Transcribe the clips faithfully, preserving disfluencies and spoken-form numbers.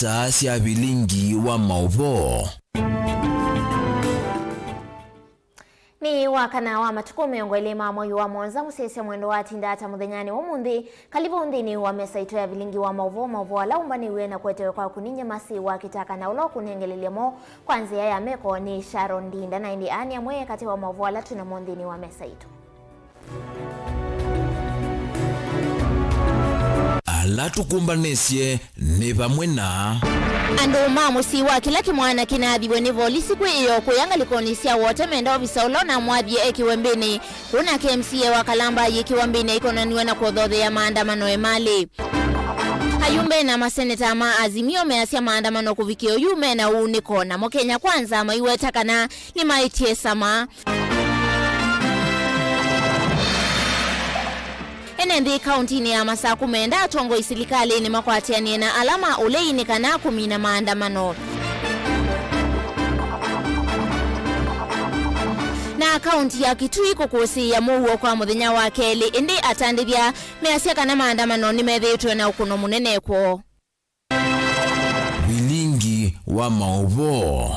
Star sya vilingi wa maũvoo. Nĩ wa kana wa matukũ mĩongo ĩlĩ ma mwei wa mũonza, mũsyaĩĩsya mwendwa watinda ata mũthenyanĩ wa ũmũnthĩ? Kalivũ nthĩnĩ wa mesa itũ ya vilingi wa maũvoo, maũvoo ala ũmbanĩw'e na kũetewe kwaku nĩ nyie Masi wa Kĩtaka, na ũla ũkũnengelelya mo kwa nzĩa ya meko nĩ Sharon Ndinda, na ĩndĩ aa nĩ amwe katĩ wa maũvoo ala twĩ namo nthĩnĩ wa mesa itũ. Ala tũkũmbanĩsye nĩ vamwe na. Andũ ma mũsyĩ wa kĩla kĩmwana kĩnaathiwe nĩ volisi kwĩyĩo kũya ngalĩkonĩ sya Wote menda ovisa ũla ũnamwathie ekĩwe mbĩnĩ. Kũu nake M C A wa Kalamba ayĩkĩwa mbĩnĩ aikonaniwe na kũthothea maandamano e malĩ. Ayumbe na maseneta ma Azimio measya maandamano kũvikĩa oyu mena ũunĩko, namo Kenya Kwanza maiweta kana nĩmaĩtye sama. Ene nthĩ kauntinĩ ya Masaku menda atongoi silikalĩnĩ makwatĩanĩe na ala ma ũlei nĩ kana kũmina maandamano. Na kaunti ya Kitui kũkũsĩĩa mũuo kwa mũthenya wa kelĩ, ĩndĩ atandĩthya measya kana maandamano nĩmethĩĩtwe na ũkũno mũnene kwoo. Vilingi wa maũvoo.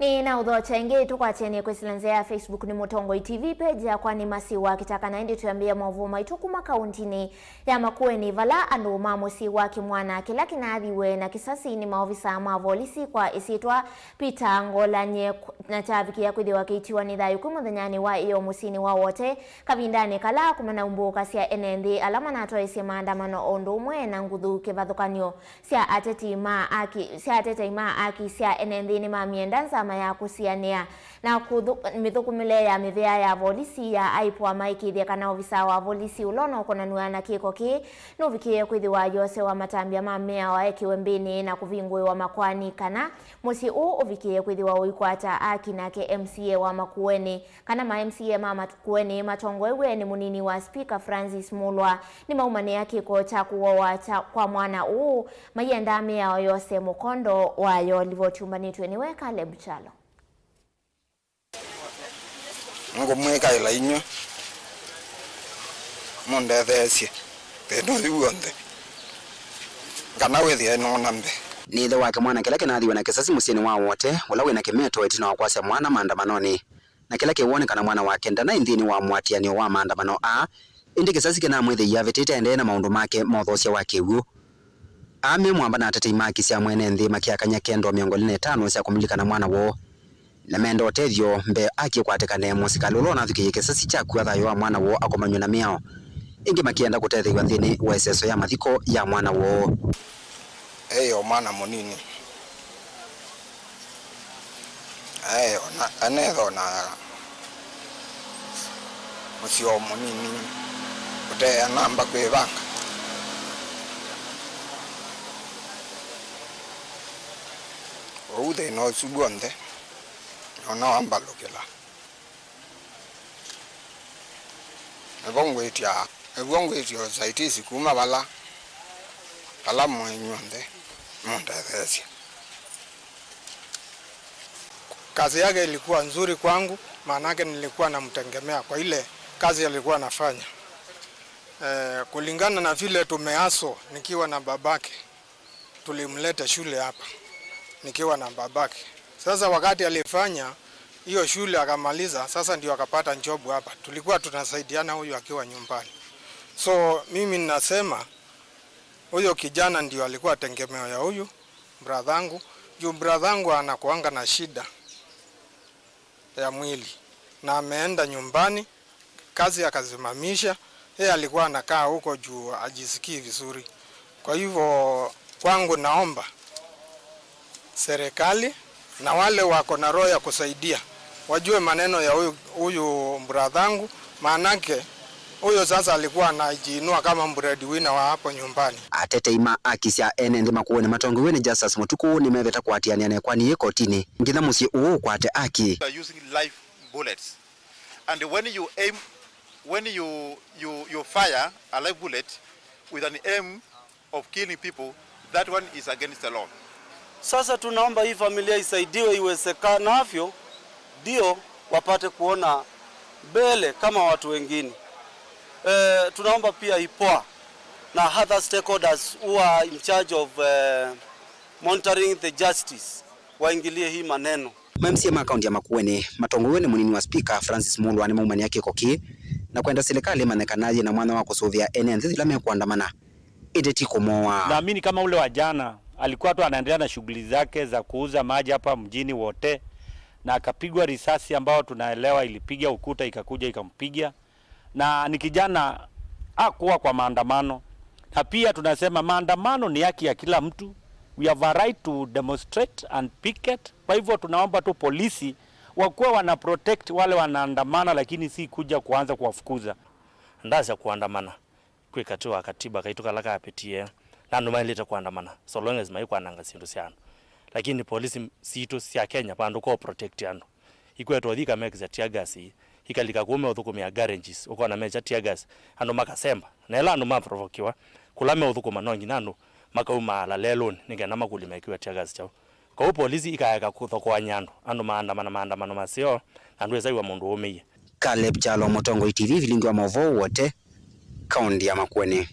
Nĩ na ũthokya ĩngĩ tũkwatĩanĩe kwĩsĩla nzĩa ya Facebook nĩ Mũtongoi T V page yakwa nĩ Masi wa Kĩtaka, na ĩndĩ twĩambĩĩa maũvoo maitũ kuma kauntinĩ ya Makueni, vala andũ ma mũsyĩ wa kĩmwana kĩla kĩnaathiwe na kĩsasi nĩ maovisa ma volisi kwa ĩsyĩtwa Peter Ngolany'e, na kyavikĩa kwĩthĩwa kĩitiwa nĩ thayũ kwĩ mũthenyanĩ wa ĩyoo mũsyĩnĩ wa Wote, kavindanĩ kala kũmanaumbũũkasya ene nthĩ ala manatwaĩsye maandamano o ũndũ ũmwe na nguthu kĩvathũkany'o sya ateti ma aki, sya atetei ma aki sya ene nthĩ nĩmamyenda nzama ya kũsianĩa na kũthũ-, mĩthũkũmĩle ya mĩvĩa ya volisi ya IPOA maĩkĩĩthya kana ovisa wa volisi ũla ũnaũkonanw'a na kĩko kĩĩ nũvikĩĩe kwĩthĩwa ayosewa matambya ma mĩao aekĩwe mbĩnĩ na kũvingũĩwa makoani, kana mũsyĩ ũũ ũvikĩĩe kwĩthĩwa ũikwata aki. Nake M C A wa Makueni, kana ma M C A ma Makueni matongoew'e nĩ mũnini wa Speaker Francis Mulwa, nĩmaumanĩa kĩko kya kũowa kya, kwa mwana ũũ, maiendaa mĩao yose mũkondo wayo. Livoti umbanĩtw'e nĩwe Caleb Kyalo. Ngũmwĩkaĩla inyw'ĩ mũndetheesye thĩna ũyũ w'onthe, kana wĩthĩe nũna mbee. Nĩ ĩthe wa kĩmwana kĩla kĩnaathiwe na kĩsasi mũsyĩnĩ wa Wote, ũla wĩ na kĩmeto ĩtina wa kwasya mwana maandamanonĩ, na kĩla kĩwonekana mwana wake ndanaĩ nthĩnĩ wa mũatĩanĩo wa maandamano aa, ĩndĩ kĩsasi kĩnamwĩthĩie avĩtĩte aendee na maũndũ make ma ũthoosya wa kĩw'ũ. Aa me mwamba na atetei ma aki sya mwene nthĩ makĩakany'a kendo mĩongo ĩlĩ na ĩtano sya kũmũlilikana mwana woo. Na menda ũtethyo mbee aki kwatĩkane mũsikalĩ ũla ũnathukĩie kĩsasi kya kua thayũ wa mwana woo akomany'we na mĩao. Ĩngĩ makĩenda kũtetheew'a nthĩnĩ wa ĩseso ya mathiko ya mwana woo. Eĩ o mwana mũnini. Aĩ ona anethona mũsyo mũnini ũteanamba kwĩvanga. Ũu thĩna ũsu w'onthe nona wambalũkĩla. Nĩvo ngwĩtya, nĩvo ngwĩtya usaidizi kuma vala, vala mwĩ inyw'onthe mũndetheesye. Kazi yake ilikuwa nzuri kwangu, maanake nilikuwa namtegemea kwa ile kazi alikuwa anafanya. Eh, kulingana na vile tumeaso nikiwa na babake, tulimleta shule hapa nikiwa na babake. Sasa wakati alifanya hiyo shule akamaliza, sasa ndio akapata job hapa. Tulikuwa tunasaidiana huyu akiwa nyumbani. So mimi ninasema huyo kijana ndio alikuwa tegemeo ya huyu bradhangu. Juu bradhangu anakuanga na shida ya mwili na ameenda nyumbani, kazi akasimamisha. Yeye alikuwa anakaa huko juu ajisikii vizuri. Kwa hivyo kwangu naomba serikali na wale wako na roho ya kusaidia wajue maneno ya huyu, huyu bradhangu, maanake huyo sasa alikuwa anajiinua kama breadwinner wa hapo nyumbani. Atetei ma aki sya ene nthĩ Makueni matongoew'e nĩ Justus Mũtukũ nĩmevĩta kũatĩanĩa na ĩkoani yĩ kotinĩ nginya mũsyĩ ũũ ũkwate aki. They are using live bullets. And when you aim, when you, you, you fire a live bullet with an aim of killing people, that one is against the law. Sasa tunaomba hii familia isaidiwe iwezekanavyo, ndio wapate kuona mbele kama watu wengine. Eh, tunaomba pia IPOA Na other stakeholders who are in charge of, eh, monitoring the justice waingilie hii maneno. Ma M C A ma kaunti ya Makueni matongoew'e nĩ mũnini wa spika Francis Mulwa nĩmaumany'a kĩko kĩĩ na kwenda silikalĩ ĩmanye kana yĩna mwanya wa kũsũvĩa ene nthĩ yĩla mekũandamana, ĩndĩ ti kũmoa. Naamini kama ule wa jana alikuwa tu anaendelea na shughuli zake za kuuza maji hapa mjini wote, na akapigwa risasi ambayo tunaelewa ilipiga ukuta ikakuja ikampiga, na ni kijana hakuwa kwa maandamano. Na pia tunasema maandamano ni haki ya kila mtu. We have a right to demonstrate and picket. Kwa hivyo tunaomba tu polisi wakuwe wana protect wale wanaandamana, lakini si kuja kuanza kuwafukuza. Ndasya kuandamana kwĩ katĩ wa katiba kaitũ kala kapĩtie, na andũ maĩlĩte kũandamana so long as maikwananga syĩndũ sya andũ, lakini polisi sitũ sya Kenya vandũ ko protect andũ, ikwetwa ũthi ikamekĩsya tear gas, ikalika kũu meũthũkũmĩa garages, ũkona mekya tear gas, andũ makasemba, na ĩla andũ maprovokiwa kũla meũthũkũma no nginya andũ makaumaala lelũnĩ nĩ kenda makũlye mekĩwe tear gas kyaũ. Kwoou polisi ikaeka kũthokoany'a andũ, andũ maandamana maandamano maseo, na ndwĩsa wĩw'a mũndũ ũũmĩie. Caleb Kyalo, Mũtongoi T V, vilingi wa maũvoo wote, kaunti ya Makueni.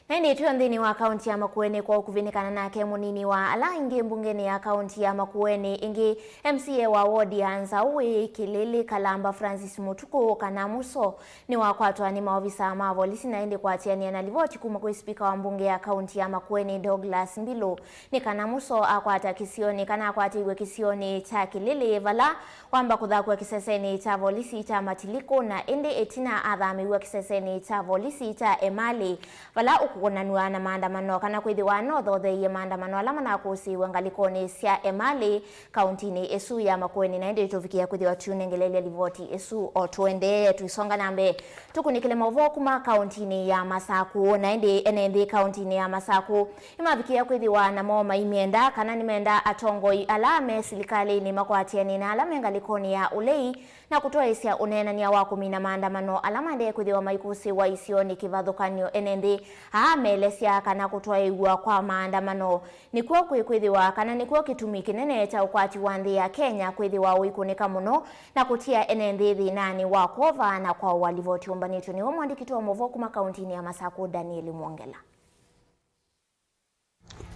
Na ĩndĩ twĩ o nthĩnĩ wa kaunti ya Makueni kwa ũkuvĩ nĩ kana nake mũnini wa ala aingĩ mbungenĩ ya kaunti ya Makueni, ĩngĩ M C A wa ward ya Nzaũ wĩ Kĩlĩlĩ Kalamba Francis Mũtukũ kana Mũso, nĩwakwatwa nĩ maovisa ma volisi, na ĩndĩ kũatĩanĩa na livoti kuma kwĩ spika wa mbunge ya kaunti ya Makueni Douglas Mbilu, nĩ kana Mũso akwata kĩsionĩ, kana akwatĩiwe kĩsionĩ kya Kĩlĩlĩ, vala wamba kũthakw'a kĩsesenĩ kya volisi kya Matilikũ, na ĩndĩ ĩtina athamĩw'a kĩsesenĩ kya volisi kya Emali, vala ũkũkonanw'a na maandamano, kana kwĩthĩwa nothotheie maandamano ala manakũsĩĩwe ngalĩkonĩ sya Emali, kauntinĩ ĩsu ya Makueni, na ĩndĩ tũvikĩe kwĩthĩwa tũnengelelya livoti ĩsu. O tũendee tũisonga na mbee, tũkunĩkĩle maũvoo kuma kauntinĩ ya Masakũ. Na ĩndĩ ene nthĩ kauntinĩ ya Masakũ nĩmavikĩe kwĩthĩwa namo maimyenda kana nĩmenda atongoi ala me silikalĩnĩ makwatĩanĩe na ala me ngalĩkonĩ ya ũlei na kũtwaĩĩsya ũneenany'a wa kũmina maandamano ala maendee kwĩthĩwa maikũsĩĩwa isionĩ kĩvathũkany'o. Ene nthĩ aa meelesya kana kũtwaĩw'a kwa maandamano nĩkw'o kwĩkwĩthĩwa kana nĩkw'o kĩtumi kĩnene kya ũkwati wa nthĩ ya Kenya kwĩthĩwa ũikũnĩka mũno na kũtia ene nthĩ thĩnanĩ wa kwova na kwaũa. Livoti ũmbanĩtw'e nĩwe mũandĩki witũ wa maũvoo kuma kauntinĩ ya Masakũ, Daniel Mwongela.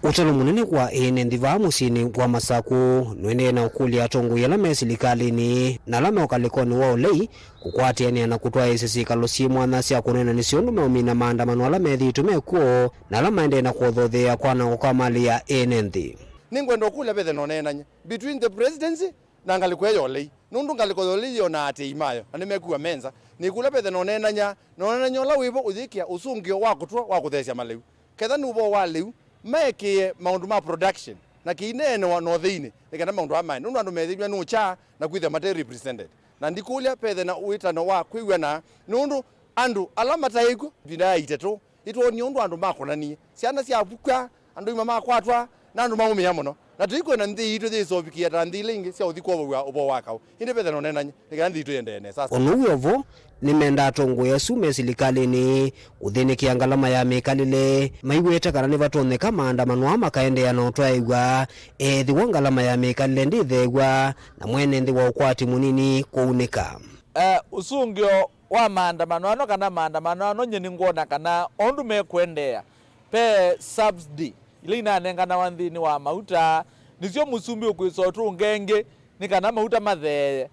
Ũtalo mũnene kwa ene nthĩ vaa mũsyĩnĩ wa Masakũ nũendee na ũkũlya atongoi ala me silikalĩnĩ na ala me ũkalĩkonĩ wa ũlei kũkwatĩanĩa na kũtwaĩĩsya syĩkalo syĩ mwanya sya kũneena nĩ syondũ meũmina maandamano ala methĩĩtwe mekw'o na ala maendee na kũthotheea kwanangwa kwa malĩ ya ene nthĩ. Nĩngwenda ũkũlya vethe na ũneenany'a between the presidency na ngalĩko ĩyo ya ũlei, nũndũ ngalĩko ya ũlei yĩonaa aatĩĩi mayo na nĩmekwĩw'a me nza. Nĩkũlya vethe na ũneenany'a, na ũneenany'a ũla wĩvo ũyĩkĩa ũsũngĩo wa kũtw'a wa kũtheesya malĩu. Ketha nĩ ũvoo wa lĩu, maekĩe maũndũ ma production na kĩineenewa na ũtheinĩ, nĩ kenda maũndũ aa maende, nũndũ andũ methĩw'a nĩ ũkya na kwĩthĩa mate represented. Na ndikũlya vethe na ũĩtano wa kwĩw'ana, nũndũ andũ ala mataĩ kw'o ĩvinda ya itatũ, nĩtwoonie ũndũ andũ makũnanie, syana syavukw'a, andũ ima makwatwa, na andũ maũmĩa mũno. Na tũikwenda nthĩ yitũ yĩseũvikĩe ta nthĩ ila ingĩ sya ũthi kwovow'a ũvoo wa kaũ. Ĩndĩ vethe na ũneenany'a, nĩ kana nthĩ yitũ ĩendee nesa. O na ũu wĩ o vo, nĩmendaa atongoi asu me silikalĩnĩ kũthĩnĩkĩa ngalama ya mĩkalĩle, maiw'ĩte kana nĩvatonyeka maandamano aa makaendeea na ũtwaĩw'a ethĩwa ngalama ya mĩkalĩle ndĩtheew'a na mwene nthĩ wa ũkwati mũnini kũunĩka. Eh, ũsũngĩo wa maandamano ano kana maandamano ano, nyie nĩngwona kana o ũndũ mekũendeea, ve subsidy ila inanenganawa nthĩnĩ wa mauta, nĩsyo mũsumbĩ ũkwĩsa ũtũnga ĩngĩ nĩ kana mauta matheeye.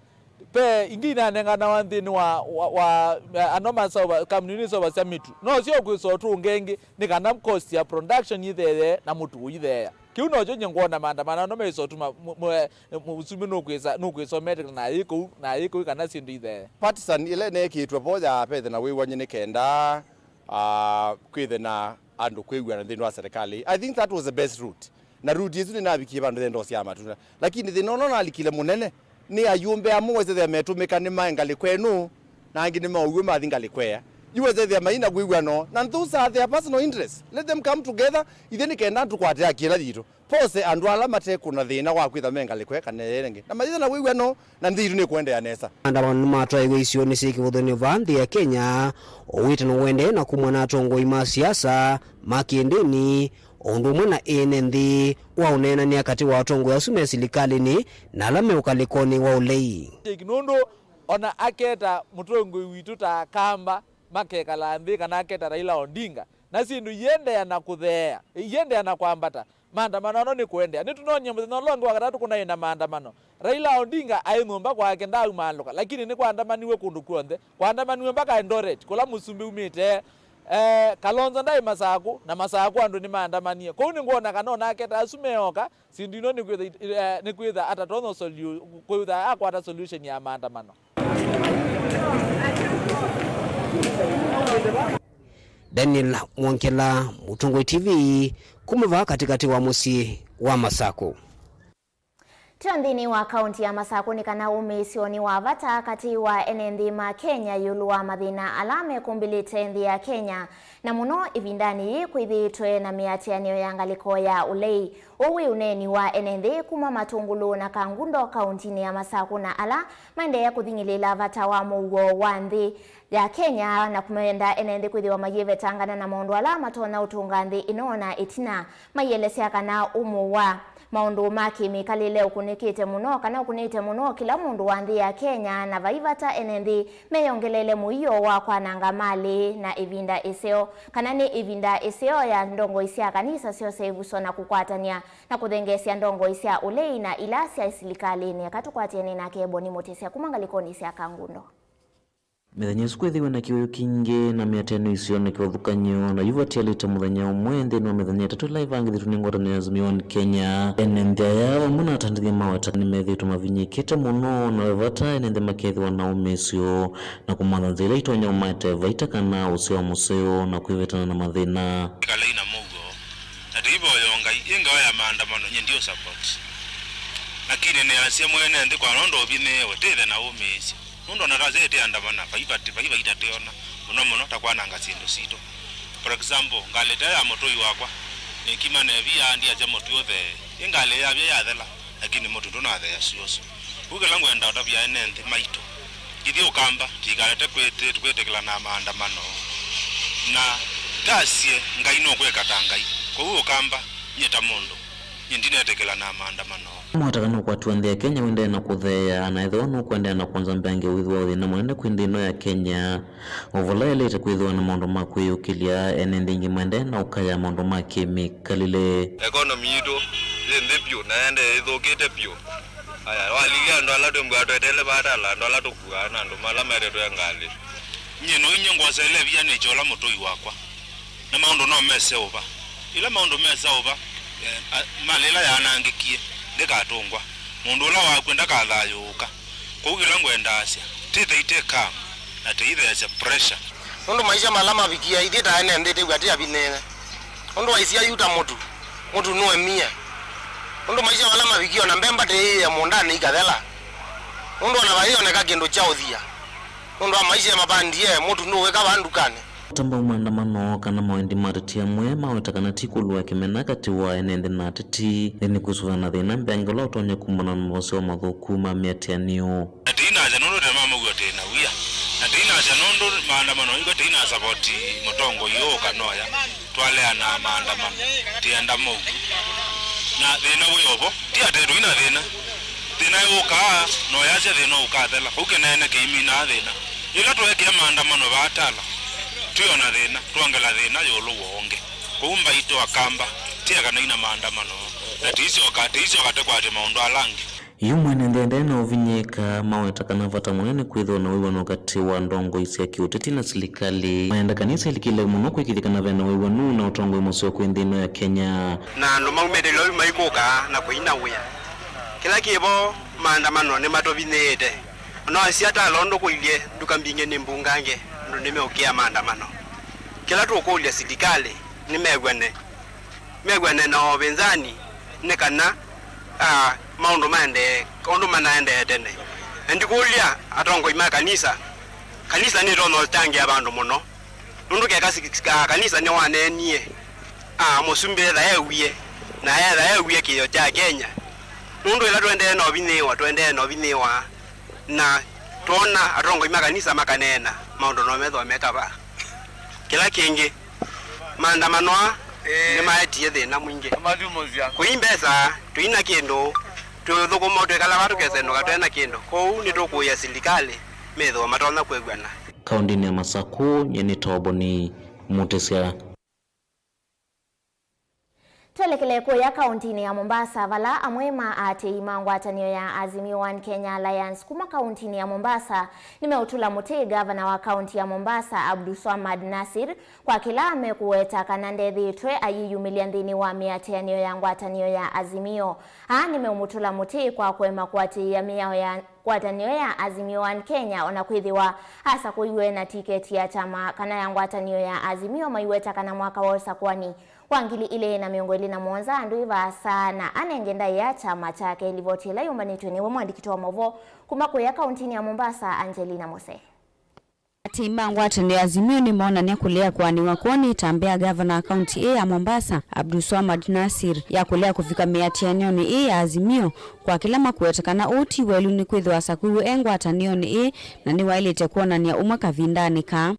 Ve ingĩ inanenganawa nthĩnĩ wa, wa, wa, eh, ano maseũva, kambuni iseũvasya mĩtu, nosyo ũkwĩsa ũtũnga ĩngĩ nĩ kana cost ya production itheeye na mũtu ũitheea. Kĩu nokyo nyie ngwona maandamano ano meĩsa ũtuma mũ-, mũ-, eh, mũsumbĩ nũkwĩsa, nũkwĩsa ũmetĩkĩla na ayĩ kũu, na ayĩ kũu kana syĩndũ itheeye. Partisan ĩla ĩneekĩtwe vo ya vethe na wĩw'any'e nĩ kenda, ah, kwĩthe na andũ kwĩw'ana nthĩnĩ wa serikali. I think that was the best route. Na route ĩsu nĩnavikie vandũ yendoo sya matunda. Lakini thĩna ũla ũnalikile mũnene nĩ ayũmbe amwe wesethĩa metũmĩka nĩ mae ngalĩko ĩno, na angĩ nĩmaũw'e mathi ngalĩko ĩa. Yu wesethĩa maina kwĩw'ano, na those are their personal interests. Let them come together, ithe nĩ kenda tũkwate haki ĩla yitũ. Pose andũ ala matekũna thĩna wa kwĩtha me ngalĩko ĩ kana ĩngĩ, na mayĩtha na wĩw'ano, na nthĩ yitũ nĩkũendeea nesa. Maandamano nĩmatwaĩwe isionĩ syĩ kĩvũthũnĩ vaa nthĩ ya Kenya, o wĩtano ũendee na kumw'a na atongoi ma siasa, ma kĩndĩni, o ũndũ ũmwe na ene nthĩ wa ũneenany'a katĩ wa atongoi asu me silikalĩnĩ na ala me ũkalĩkonĩ wa ũlei. Nũndũ ona aketa mũtongoi witũ ta Akamba, Makekala nthĩ kana aketa Raila Odinga, na syĩndũ iendeea na kũtheea, iendeea na kwambata. Maandamano ano nĩ kũendeea. Nĩtũnonie mũthenya ũla ũngĩ wa katatũ kũnaĩ na maandamano. Raila Odinga aĩ nyũmba kwake ndaumaalũka, lakini nĩkwaandamaniw'e kũndũ kw'onthe. Kwaandamaniw'e mpaka Eldoret, kũla mũsumbĩ umĩte. Eh, Kalonzo ndaĩ Masakũ, na Masakũ andũ nĩmaandamanie. Kwoou nĩngwona kana onake ta asu meoka, syĩndũ ino nĩkwĩtha, eh, nĩkwĩtha atatonya solu-, kwĩtha akwata solution ya maandamano. Daniel Mwongela, Mũtongoi T V, kuma vaa katĩkatĩ wa mũsyĩ wa Masakũ. Twĩ o nthĩnĩ wa kaunti ya Masakũ nĩ kana ũmĩĩsyo nĩ wa vata katĩ wa ene nthĩ ma Kenya ĩũlũ wa mathĩna ala mekũmbĩlĩte nthĩ ya Kenya, na mũno ĩvindanĩ yĩĩ kwĩthĩĩtwe na mĩatĩanĩo ya ngalĩko ya ũlei. Ũũ wĩ ũneeni wa ene nthĩ kuma Matũngũlũ na Kangundo kauntinĩ ya Masakũ na ala maendeea kũthing'ĩlĩĩla vata wa mũuo wa nthĩ ya Kenya na kũmenda ene nthĩ kwĩthĩwa mayĩvetangana na maũndũ ala matonya ũtũnga nthĩ ĩno na ĩtina. Maielesya kana ũmũ wa maũndũ ma kĩmĩkalĩle ũkunĩkĩte mũno, kana ũkunĩte mũno kĩla mũndũ wa nthĩ ya Kenya, na vai vata ene nthĩ meyongeleele mũio wa kwananga malĩ na ĩvinda ĩseo, kana nĩ ĩvinda ĩseo ya ndongoi sya kanisa syose ĩvuso na kũkwatany'a na kũthengeesya ndongoi sya ũlei na ila syaĩ silikalĩnĩ. Eka tũkwatĩane nake Boni Mũtĩsya kuma ngalĩkonĩ sya Kangundo. Mĩthenya ĩsu kwĩthĩwe na kĩwĩũ kingĩ na mĩatĩanĩo isioneke ũthũkany'o, na yu vatialĩte mũthenya ũmwe nthĩnĩ wa mĩthenya ĩtatũ ĩla ĩvangĩthĩtwe nĩ ngwatanĩo ya Azimio One Kenya. Ene nthĩ aya vamwe na atandĩthya maweta nĩmethĩĩtwe mavinyĩkĩte mũno, na ve vata ene nthĩ makethĩwa na ũmĩĩsyo na kũmantha nzĩa ila itonya ũmaete vaita kana ũseo mũseo na kwĩvetana na mathĩna. Ĩkalai na mũuo, na tũivoya Ngai, ĩ ngewa ya maandamano nyie ndiũ support. Lakini nĩasya mwene nthĩ kwa nũndũ ũvinyĩĩwe, tĩthe na ũmĩĩsyo. Nũndũ ona ta syaĩ tĩandamana, vai vati, vai vaita tĩona, mũno mũno ta kwananga syĩndũ sitũ. For example, ngalĩ ta ya mũtũi wakwa, nĩkima na ĩvia, ndiasya mũtĩ ũthee, ĩ ngalĩ yavya yathela, lakini mũtĩ ndũnathea syũsũ. Kwoou kĩla ngwenda ũtavya ene nthĩ maitũ, ithyĩ Ũkamba, tũikalete kwĩtĩ-, kwĩtĩkĩla na maandamano. Na ndasye, Ngai nũkwĩka ta Ngai. Kwoou Ũkamba, nyie ta mũndũ, nyie ndinetĩkĩla na maandamano. Maweta kana ũkwati wa nthĩ ya Kenya ũendee na kũtheea, na ethĩwa nũkũendeea na kwonza mbeange wĩthĩwa thĩna mũnene kwĩ nthĩ ĩno ya Kenya. O vala yaĩlĩte kwĩthĩwa na maũndũ ma kwĩyũkĩlya, ene nthĩ ingĩ maendee na ũkaya maũndũ ma kĩmĩkalĩle. Economy yitũ yĩ nthĩ vyũ na yendee ĩthũkĩte vyũ. Aya, walilya andũ ala twĩmbũaa tweteele vaa tala, andũ ala tũkuaa na andũ ala metetwe ngalĩ. Nyie no inyie ngwoseele via nĩkyo ũla mũtũi wakwa. Na maũndũ no mese ũva. Ĩla maũndũ mesa ũva, eh, a-, malĩ ĩla yaanangĩkie ndĩkatũngwa. Mũndũ ũla wakw'e ndakathayũũka. Kwoou kĩla ngwendaasya, tĩthei tĩ calm na tĩitheesya pressure. Nũndũ maisha vala mavikie, ithyĩ ta ene nthĩ tĩw'a tĩ avinyĩĩe. Nũndũ waisye yu ta mũtu, mũtu nũemie. Nũndũ maisha vala mavikie, ona mbemba tĩyĩĩe mũũndanĩ ikathela. Nũndũ ona vayĩoneka kĩndũ kya ũthia. Nũndũ wa maisha mavandie, mũtu nũwĩka vaa ndukanĩ. Ũtambau maandamano kana mawendi ma ateti amwe maweta kana ti kũlũa kĩmena katĩ wa ene nthĩ na ateti, nthĩ nĩ kwĩsũvana na thĩna mbeange ũla ũtonya kumana na moseo mathũku ma mĩatĩanĩo. Na tĩinasya nũndũ tene mamũw'a tĩ na wia. Na tĩinasya nũndũ maandamano ĩngĩ tĩinasavoti mũtongoi ũũ kana ũya. Twaleanaa maandamano, tĩenda mũuo. Na thĩna wĩ o vo, ti atĩ tũi na thĩna. Thĩna ũkaa, na ũyasya thĩna ũkathela. Kũu kĩneene kĩiminaa thĩna. Yĩla tũekĩa maandamano vaa Tala, twĩ o na thĩna, twongela thĩna ĩũlũ wa ũngĩ. Kũu mbaitũ Akamba, tĩekanai na maandamano, na tĩisyoka, tĩisyoka tũkwate maũndũ ala angĩ. Yu mwene nthĩ endee na ũvinyĩĩka, maweta kana vata mũnene kwĩthĩwa na wĩw'ano katĩ wa ndongoi sya kĩũteti na silikalĩ. Maenda kanisa ĩlikĩle mũno kwĩkĩthya kana ve na wĩw'anu na ũtongoi mũseo kwĩ nthĩ ĩno ya Kenya. Na andũ maumĩte Nairobi maikũka na kũina wĩa. Kĩla kĩvo, maandamano nĩmatũvinyĩĩte. Ona wasya Tala ũndũ kũilye, nduka mbingĩ nĩ mbungange, andũ nĩmeũkĩa maandamano. Kĩla tũkũlya silikalĩ, nĩmew'ane. Mew'ane na ũvĩnzani nĩ kana, ah, maũndũ maendee ũndũ manaendee tene. Na ndikũlya atongoi ma kanisa, kanisa nĩtonya ũtangĩa vandũ mũno. Nũndũ keka si-, si-, ah, kanisa nĩwaneenie, ah, mũsumbĩ etha ewie, na etha ewie kĩĩo kya Kenya. Nũndũ ĩla tũendee na ũvinyĩĩwa, tũendee na ũvinyĩĩwa, na twona atongoi ma kanisa makaneena, maũndũ no methĩwa meka vaa. Kĩla kĩngĩ, maandamano aa nĩmaetie thĩna mwingĩ. Kũi mbesa, tũi na kĩndũ, tũthũkũma twĩkala vaa tũkesenũka twe na kĩndũ. Kwoou nĩtũkũĩa silikalĩ methĩwa matonya kwĩw'ana. kaũntĩnĩ ya Masaku, nyie nĩ Toboni Mutisya. Twelekele kũya kaũntĩnĩ ya Mombasa, vala amwe ma aatĩĩi ma ngwatanĩo ya Azimio One Kenya Alliance kuma kaũntĩnĩ ya Mombasa nĩmeũtũla mũtĩ ngavana wa kaũntĩ ya Mombasa, Abdulswamad Nasir, kwa kĩla mekũweta kana ndethĩĩtwe ayĩyumĩlya nthĩnĩ wa mĩatĩanĩo ya ngwatanĩo ya Azimio. Aa nĩmeũmũtũla mũtĩ kwa kũema kũatĩĩa mĩao ya ngwatanĩo ya Azimio One Kenya, o na kwĩthĩwa asakũiwe na tiketi ya kyama kana ya ngwatanĩo ya Azimio, maiweta kana mwaka wa ũsakũani wa ngili ilĩ na mĩongo ĩlĩ na mũonza ndwĩ vaasa na anenge ndaĩa kyama kyake. Livoti ĩla yũmbanĩtw'e nĩwe mwandĩki wa maũvoo kuma kũya kaũntĩnĩ ya Mombasa, Angelina Mose. Aatĩĩi ma ngwatanĩo ya Azimio nĩmoonany'a kũlea kũanĩw'a kwoo nĩ ĩtambya ya ngavana wa kaũntĩ ĩĩ ya Mombasa, Abdulswamad Nasir, ya kũlea kũvika mĩatĩanĩonĩ ĩĩ ya Azimio, kwa kĩla makũweta kana ũu ti welu nĩkwĩthĩwa asakũiwe e ngwatanĩonĩ ĩĩ na nĩwaĩlĩte kwonany'a ũmwe kavindanĩ kaa.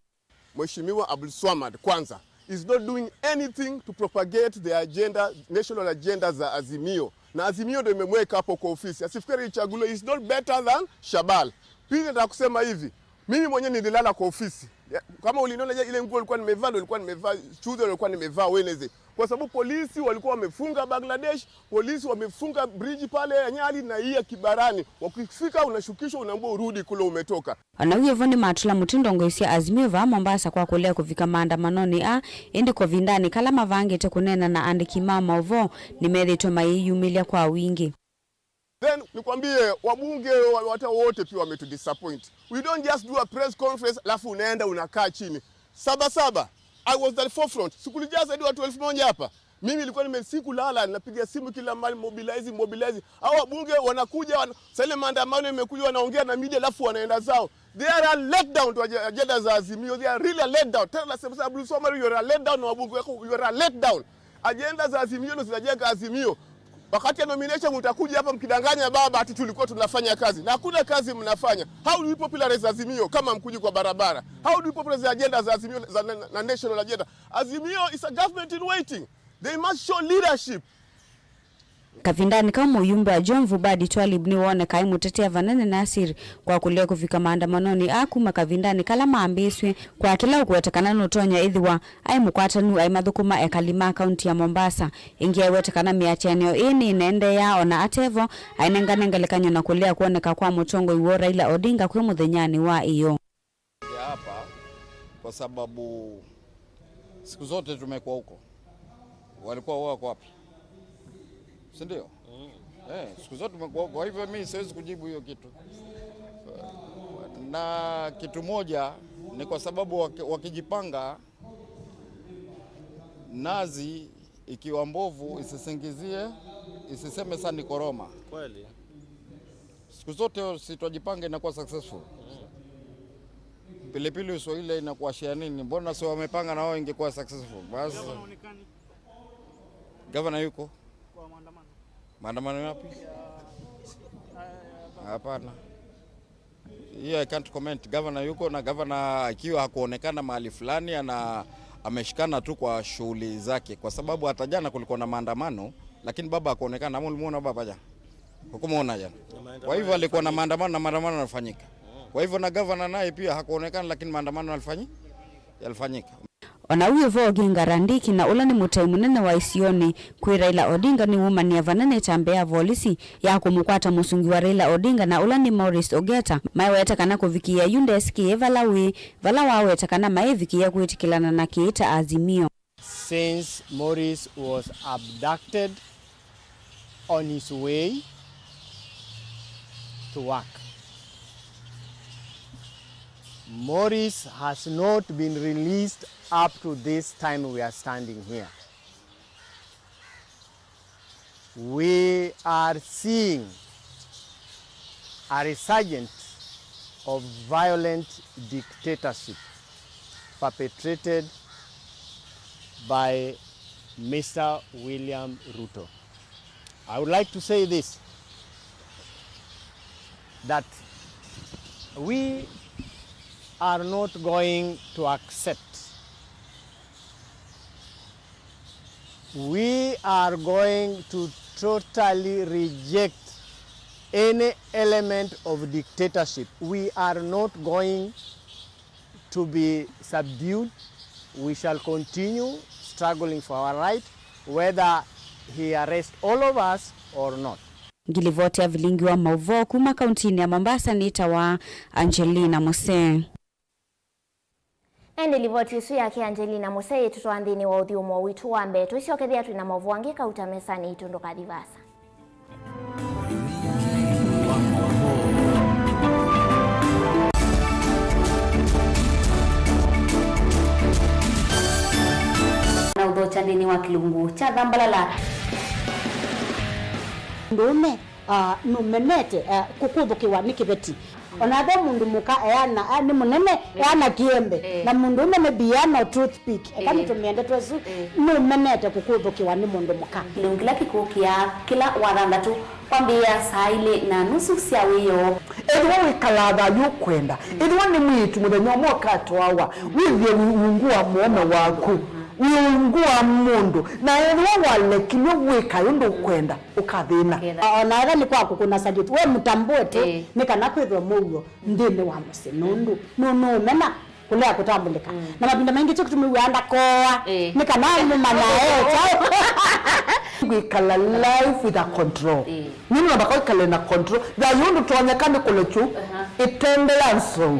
Mheshimiwa Abdulswamad, kwanza, is not doing anything to propagate the agenda, national agenda za Azimio. Na Azimio ndio imemweka hapo kwa ofisi. Asifikiri ichaguliwe, is not better than Shabal. Pili, nataka kusema hivi, mimi mwenyewe nililala kwa ofisi. Ya, kama uliniona je, ile nguo nilikuwa nimevaa, ndio nilikuwa nimevaa, Tuesday nilikuwa nimevaa Wednesday. Kwa sababu polisi walikuwa wamefunga Bangladesh, polisi wamefunga bridge pale ya Nyali na hii ya Kibarani. Wakifika unashukishwa, unaambiwa urudi kule umetoka. O na w'o vo nĩmatũla mũtĩ ndongoi sya Azimio vaa Mombasa kwa kũlea kũvika maandamanonĩ aa, ĩndĩ kavindanĩ kala mavangĩte kũneena na andĩki ma maũvoo, nĩmethĩĩtwe mayĩyumĩlya kwa wingĩ. Then nikwambie, wabunge wa, hata wote pia wametudisappoint. We don't just do a press conference alafu unaenda unakaa chini. Saba Saba, I was at the forefront. Sikulijaa zaidi watu elfu moja hapa. Mimi nilikuwa nime-, sikulala, napiga simu kila mahali, mobilize, mobilize. Hao wabunge wanakuja, wana-, saa ile maandamano imekuja, wanaongea na media, alafu wanaenda zao. They are a letdown to ag-, agenda za Azimio. They are really a letdown. Tena nasema, Abdulswamad, you are a letdown, na wabunge wako, you are a letdown. Agenda za Azimio ndio zinajenga Azimio. Wakati ya nomination mtakuja hapa mkidanganya baba ati tulikuwa tunafanya kazi. Na hakuna kazi mnafanya. How do we popularize Azimio kama mkuji kwa barabara? How do we popularize agenda za Azimio za na, na national agenda? Azimio is a government in waiting. They must show leadership. Kavindanĩ kau mũyumbe wa Jomvu Badi Twalib nĩwoonekaa aimũtetea vanene Nasir kwa kũlea kũvika maandamanonĩ aa kuma kavindanĩ kala mambĩĩsw'e, kwa kĩla ũkũwetekana nũtonya ĩthĩwa aĩ mũkwatanu aimathũkũma ekali ma kaunti ya Mombasa. Ĩngĩ aiweta kana mĩatĩanĩo ĩĩ nĩĩneendeeaa, o na ate vo, ainengane ngelekany'o na kũlea kwoneka kwa mũtongoi woo Raila Odinga kwĩ mũthenyanĩ wa ĩyoo. Hapa kwa sababu siku zote tumekuwa huko. Walikuwa wako wapi? Si ndio? Eh, siku zote tumekuwa huko. Kwa hivyo mimi siwezi kujibu hiyo kitu. Na kitu moja ni kwa sababu waki-, wakijipanga, nazi ikiwa mbovu isisingizie, isiseme sasa ni koroma. Kweli. Siku zote si twajipanga inakuwa successful. Pilipili uso ile inakuwa shia nini? Mbona si wamepanga na wao ingekuwa successful? Basi. Gavana haonekani. Gavana yuko? Kwa maandamano. Maandamano yapi? Hapana. Hiyo I can't comment. Gavana yuko na gavana akiwa hakuonekana mahali fulani ana-, ameshikana tu kwa shughuli zake, kwa sababu hata jana kulikuwa na maandamano, lakini baba hakuonekana. Ama ulimuona baba jana? Hukumuona jana. Kwa hivyo alikuwa na maandamano na maandamano yanafanyika. Kwa hivyo na gavana naye pia hakuonekana, lakini maandamano yalifanyi-, yalifanyika. O na w'o vo, Oginga Randiki, na ũla nĩ mũtai mũnene wa isionĩ kwĩ Raila Odinga, nĩwumanie vanene ĩtambya ya volisi ya kũmũkwata mũsungi wa Raila Odinga na ũla nĩ Maurice Ogeta, maiweta kana kũvikĩĩa yu ndesikĩĩe vala wĩ, vala waweta kana maĩvikĩĩa kwĩtĩkĩlana na kĩĩ ta Azimio. Since Maurice was abducted on his way to work, Maurice has not been released up to this time we are standing here. We are seeing a resurgence of violent dictatorship perpetrated by Mister William Ruto. I would like to say this, that we are not going to accept, we are going to totally reject any element of dictatorship. We are not going to be subdued. We shall continue struggling for our right, whether he arrest all of us or not. Ngilivoti ya vilingi wa mauvoo kuma kauntinĩ ya Mombasa nĩtawa Angelina Mose. Ĩndĩ livoti ĩsu yake Angelina Mose yĩtũtwaa nthĩnĩ wa ũthyũmũo witũ wa mbee. Tũisyokethĩa twĩ na mauvoo angĩ kauta mesanĩ itũ, ndũkathi vaasa. Na ũthokya nthĩnĩ wa kĩlungu kya Thambalala. Mũndũũme, ah, nũmenete, ah, kũkũthũkĩwa nĩ kĩveti. O na ve mũndũ mũka eana, ah, nĩ mũnene, eana kĩembe. Eh. Na mũndũũme maybe eana o toothpick. Eka nĩtũmĩe ndeto ĩsu, nũmenete kũkũthũkĩwa nĩ mũndũ mũka. Kĩlungu kĩla kĩkũkĩa kĩla wathanthatũ kwambĩĩa saa ilĩ na nusu sya wĩoo. Ethĩwa wĩkalaa thayũ ũkwenda, ethĩwa nĩ mwĩĩtu mũthenya ũmwe ũkatwawa, wĩthĩe wĩ ungu wa mũũme waku, wĩ ungu wa mũndũ, na ethĩwa walekilw'e wĩka ũndũ ũkwenda, ũkathĩna. O na ethĩwa nĩ kwa kũkũna salute, we mũtambũe tu, nĩ kana kwĩthwe mũuo nthĩnĩ wa mũsyĩ, nũndũ nũ-, nũũmena kũlea kũtambũlĩka. Na mavinda maingĩ kyo kĩtumi wĩa ndakooa, nĩ kana nũmanya eta. Kwĩkala life with a control. Nĩ namba kwĩkala na control. Thayũ ndũtonyeka nĩ kũlekyu ĩtende ya nsou.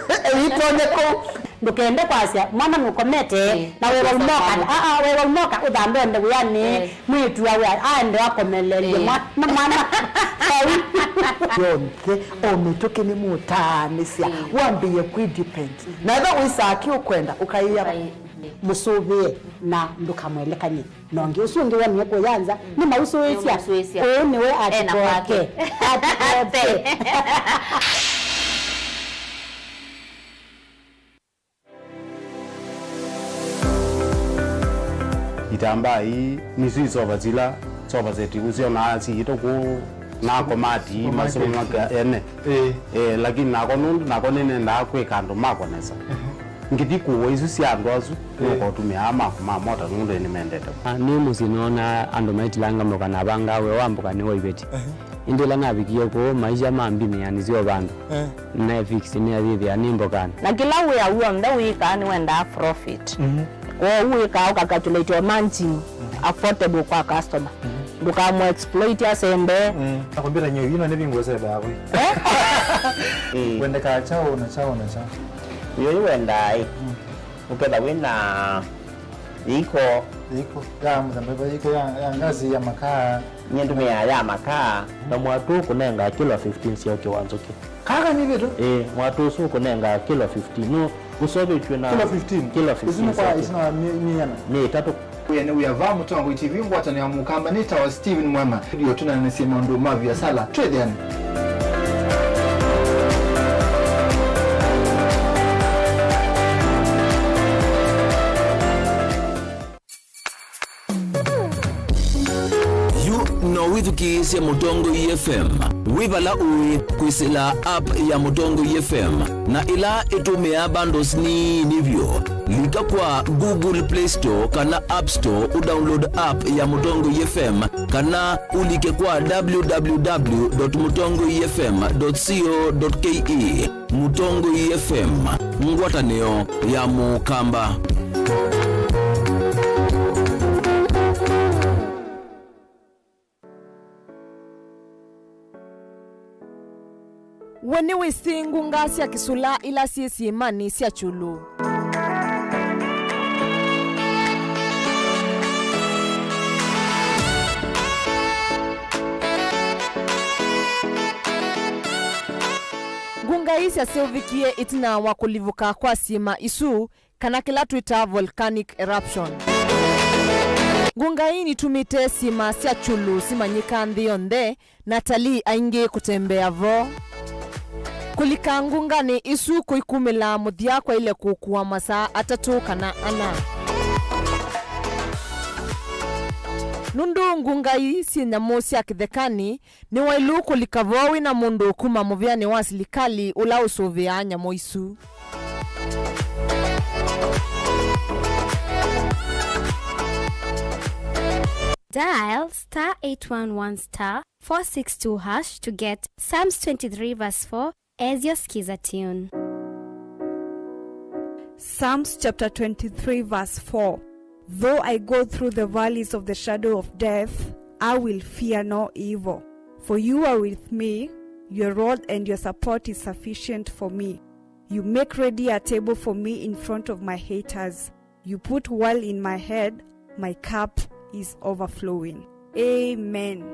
Ĩitonyeka. Ndũkende kwasya mwana nũkomete, na wewa unoka, aa, wewa unoka ũthambe onde wĩanĩ. Mwĩĩtu awe aende akomelelye mwa-, mwana. Yonthe, o mĩtũkĩ nĩmũtaanĩsya, wambĩĩe kwĩ depend. Na ethĩwa wĩsaa kĩ ũkwenda, ũkaĩa mũsũvĩe na ndũkamwelekany'e. Na ũngĩ ũsu ũngĩ wonie kũya nza, nĩmausũĩsya. Nĩmausũĩsya. Ũũ nĩwe atikoke. Atikoke. Itambaa ii nĩsyo isova sila sova seti ũsyonaa siitũ kũu na komati masũmaka ene. Eh, lakini nako nũndũ nako nĩnendaa kwĩka andũ makwa nesa. Ngĩthi kũwa isu sya andũ asu, nũkotũmĩaa maku ma mota nũndũ nĩmendete. Ah, nĩ mũsyĩ noonaa andũ maitilanga mboka na vangaa wĩa wa mboka nĩ wa iveti. Ĩndĩ ĩla navikie kũu, maisha mambinĩa nĩsyo vandũ. Nefix nĩathĩthĩa nĩ mbokanĩ. Na kĩla wĩa w'onthe wĩkaa nĩwendaa profit. Kwoou wĩkaa ũkacalculate o margin affordable kwa customer. Ndũkamũ exploit asembe. Na kompyuta nyie ino nĩ vingu sebe yaku. Wendekaa chao na chao na chao. Yo wendaa ĩ. Ũketha wĩna Yĩiko. Yĩiko ya mũthemba ĩva? Yĩiko ya, ya ngasi, ya makaa? Nyie ndũmĩaa ya makaa. Na mwatũ ũkũnengaa kilo fifteen sya ũkĩ wa nzũkĩ. Kaka nĩ vĩtũ? Ĩĩ, mwatũ ũsu ũkũnengaa kilo fifteen. Nũ ũseũvĩtw'e na kilo fifteen? Kilo fifteen. Isu nĩ kwa, isu na mĩ-, mĩana? Nĩ ĩtatũ. Wĩa nĩ wĩa vaa Mũtongoi T V, ngwatanĩo ya Mũkamba, nĩtawa Steven Mwema. Ndio tũnanĩsye maũndũ ma viasala. Twĩthĩane. Yu no wĩthukĩĩsye Mũtongoi F M wĩ vala ũĩ kwĩsĩla app ya Mũtongoi F M na ĩla ĩtũmĩaa bundles nini vyũ. Lika kwa Google Play Store kana App Store ũdownload app ya Mũtongoi F M kana ũlike kwa w w w dot mũtongoi f m dot co dot k e. Mũtongoi F M, ngwatanĩo ya Mũkamba. We nĩwĩsĩ ngunga sya kĩsũla ila syĩ syĩĩmanĩ sya kyũlũ? Ngunga ii syaseũvĩkie ĩtina wa kũlivũka kwa syĩma isu, kana kĩla twĩtaa volcanic eruption. Ngunga ii nĩtumĩte syĩma sya kyũlũ simanyĩka nthĩ yonthe, na atalii aingĩ kũtembea vo. Kũlika ngunganĩ isu kũikumĩla mũthya kwaĩle kũkua masaa atatũ kana ana. Nũndũ ngunga ii syĩ nyamũ sya kĩthekanĩ, nĩ waĩlu kũlika vo wĩ na mũndũ kuma mũvĩanĩ wa silikalĩ ũla ũsũvĩaa nyamũ isu. Dial star eight one one star four six two hash to get Psalms twenty-three verse four as your Skiza tune. Psalms chapter twenty-three, verse four. Though I go through the valleys of the shadow of death, I will fear no evil. For you are with me, your rod and your support is sufficient for me. You make ready a table for me in front of my haters. You put oil in my head, my cup is overflowing. Amen.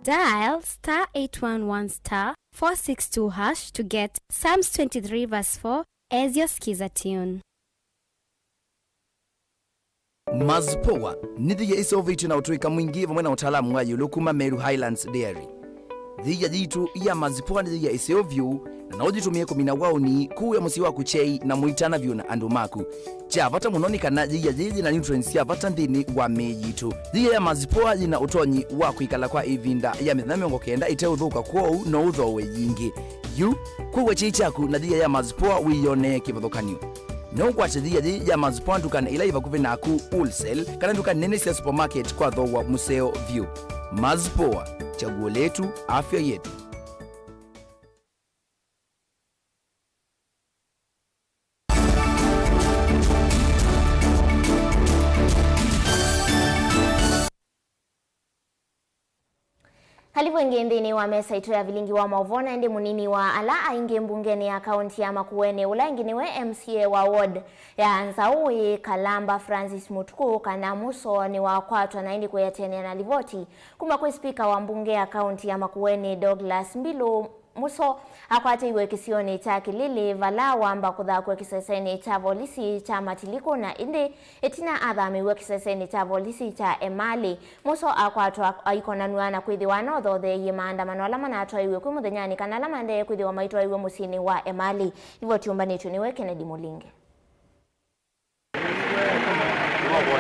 Dial star eight one one star four six two hash to get Psalms twenty-three verse four as your skiza tune. Mazpoa nĩ thia ĩseũvĩtw'e na ũtũĩka mwingĩ vamwe na ũtaalamu wa ĩũlũ kuma Meru Highlands Dairy. Thia yitũ ya Mazpoa nĩ thia ĩseũ vyũ, na no ũyĩtũmĩe kũmina waũni, kũĩa mũsyĩ waku kyei, na mũitana vyũ na andũ maku. Kya vata mũno nĩ kana yĩia yĩĩ yĩna nutrients sya vata nthĩnĩ wa mĩĩ yitũ. Yĩia ya Mazpoa yĩna ũtonyi wa kwĩkala kwa ĩvinda ya mĩthenya mĩongo kenda ĩteũthũka, kwoou no ũthooe yingĩ. Yu, kũw'a kyei kyaku na yĩia ya Mazpoa wĩyonee kĩvathũkany'o. No ũkwate yĩia yĩĩ ya Mazpoa ndukanĩ ila yĩ vakuvĩ naku, wholesale, kana nduka nene sya supermarket kwa thooa mũseo vyũ. Mazpoa, chaguo letu, afya yetu. Karibu ĩngĩ nthĩnĩ wa mesa itũ ya vilingi wa maũvoo, na ĩndĩ mũnini wa ala aingĩ mbungenĩ ya kaunti ya Makueni, ũla ĩngĩ nĩwe M C A wa ward ya Nzaũ wĩ Kalamba, Francis Mutuku kana Muso, nĩwakwatwa na ĩndĩ kwĩatĩanĩa na livoti kuma kwĩ spika wa mbunge ya kaunti ya Makueni, Douglas Mbilu, Muso akwatĩiwe kĩsionĩ kya Kĩlili, vala wamba kũthakw'a kĩsesenĩ kya volisi kya Matiliku, na ĩndĩ ĩtina athamĩw'e kĩsesenĩ kya volisi kya Emali. Muso akwatwa aikonanw'a na kwĩthĩwa anothotheeie maandamano ala manatwaiwe kwĩ mũthenyanĩ kana ala maendee kwĩthĩwa maitwaiwe mũsyĩnĩ wa Emali. Livoti yũmbanĩtw'e nĩwe Kennedy Mũlinge.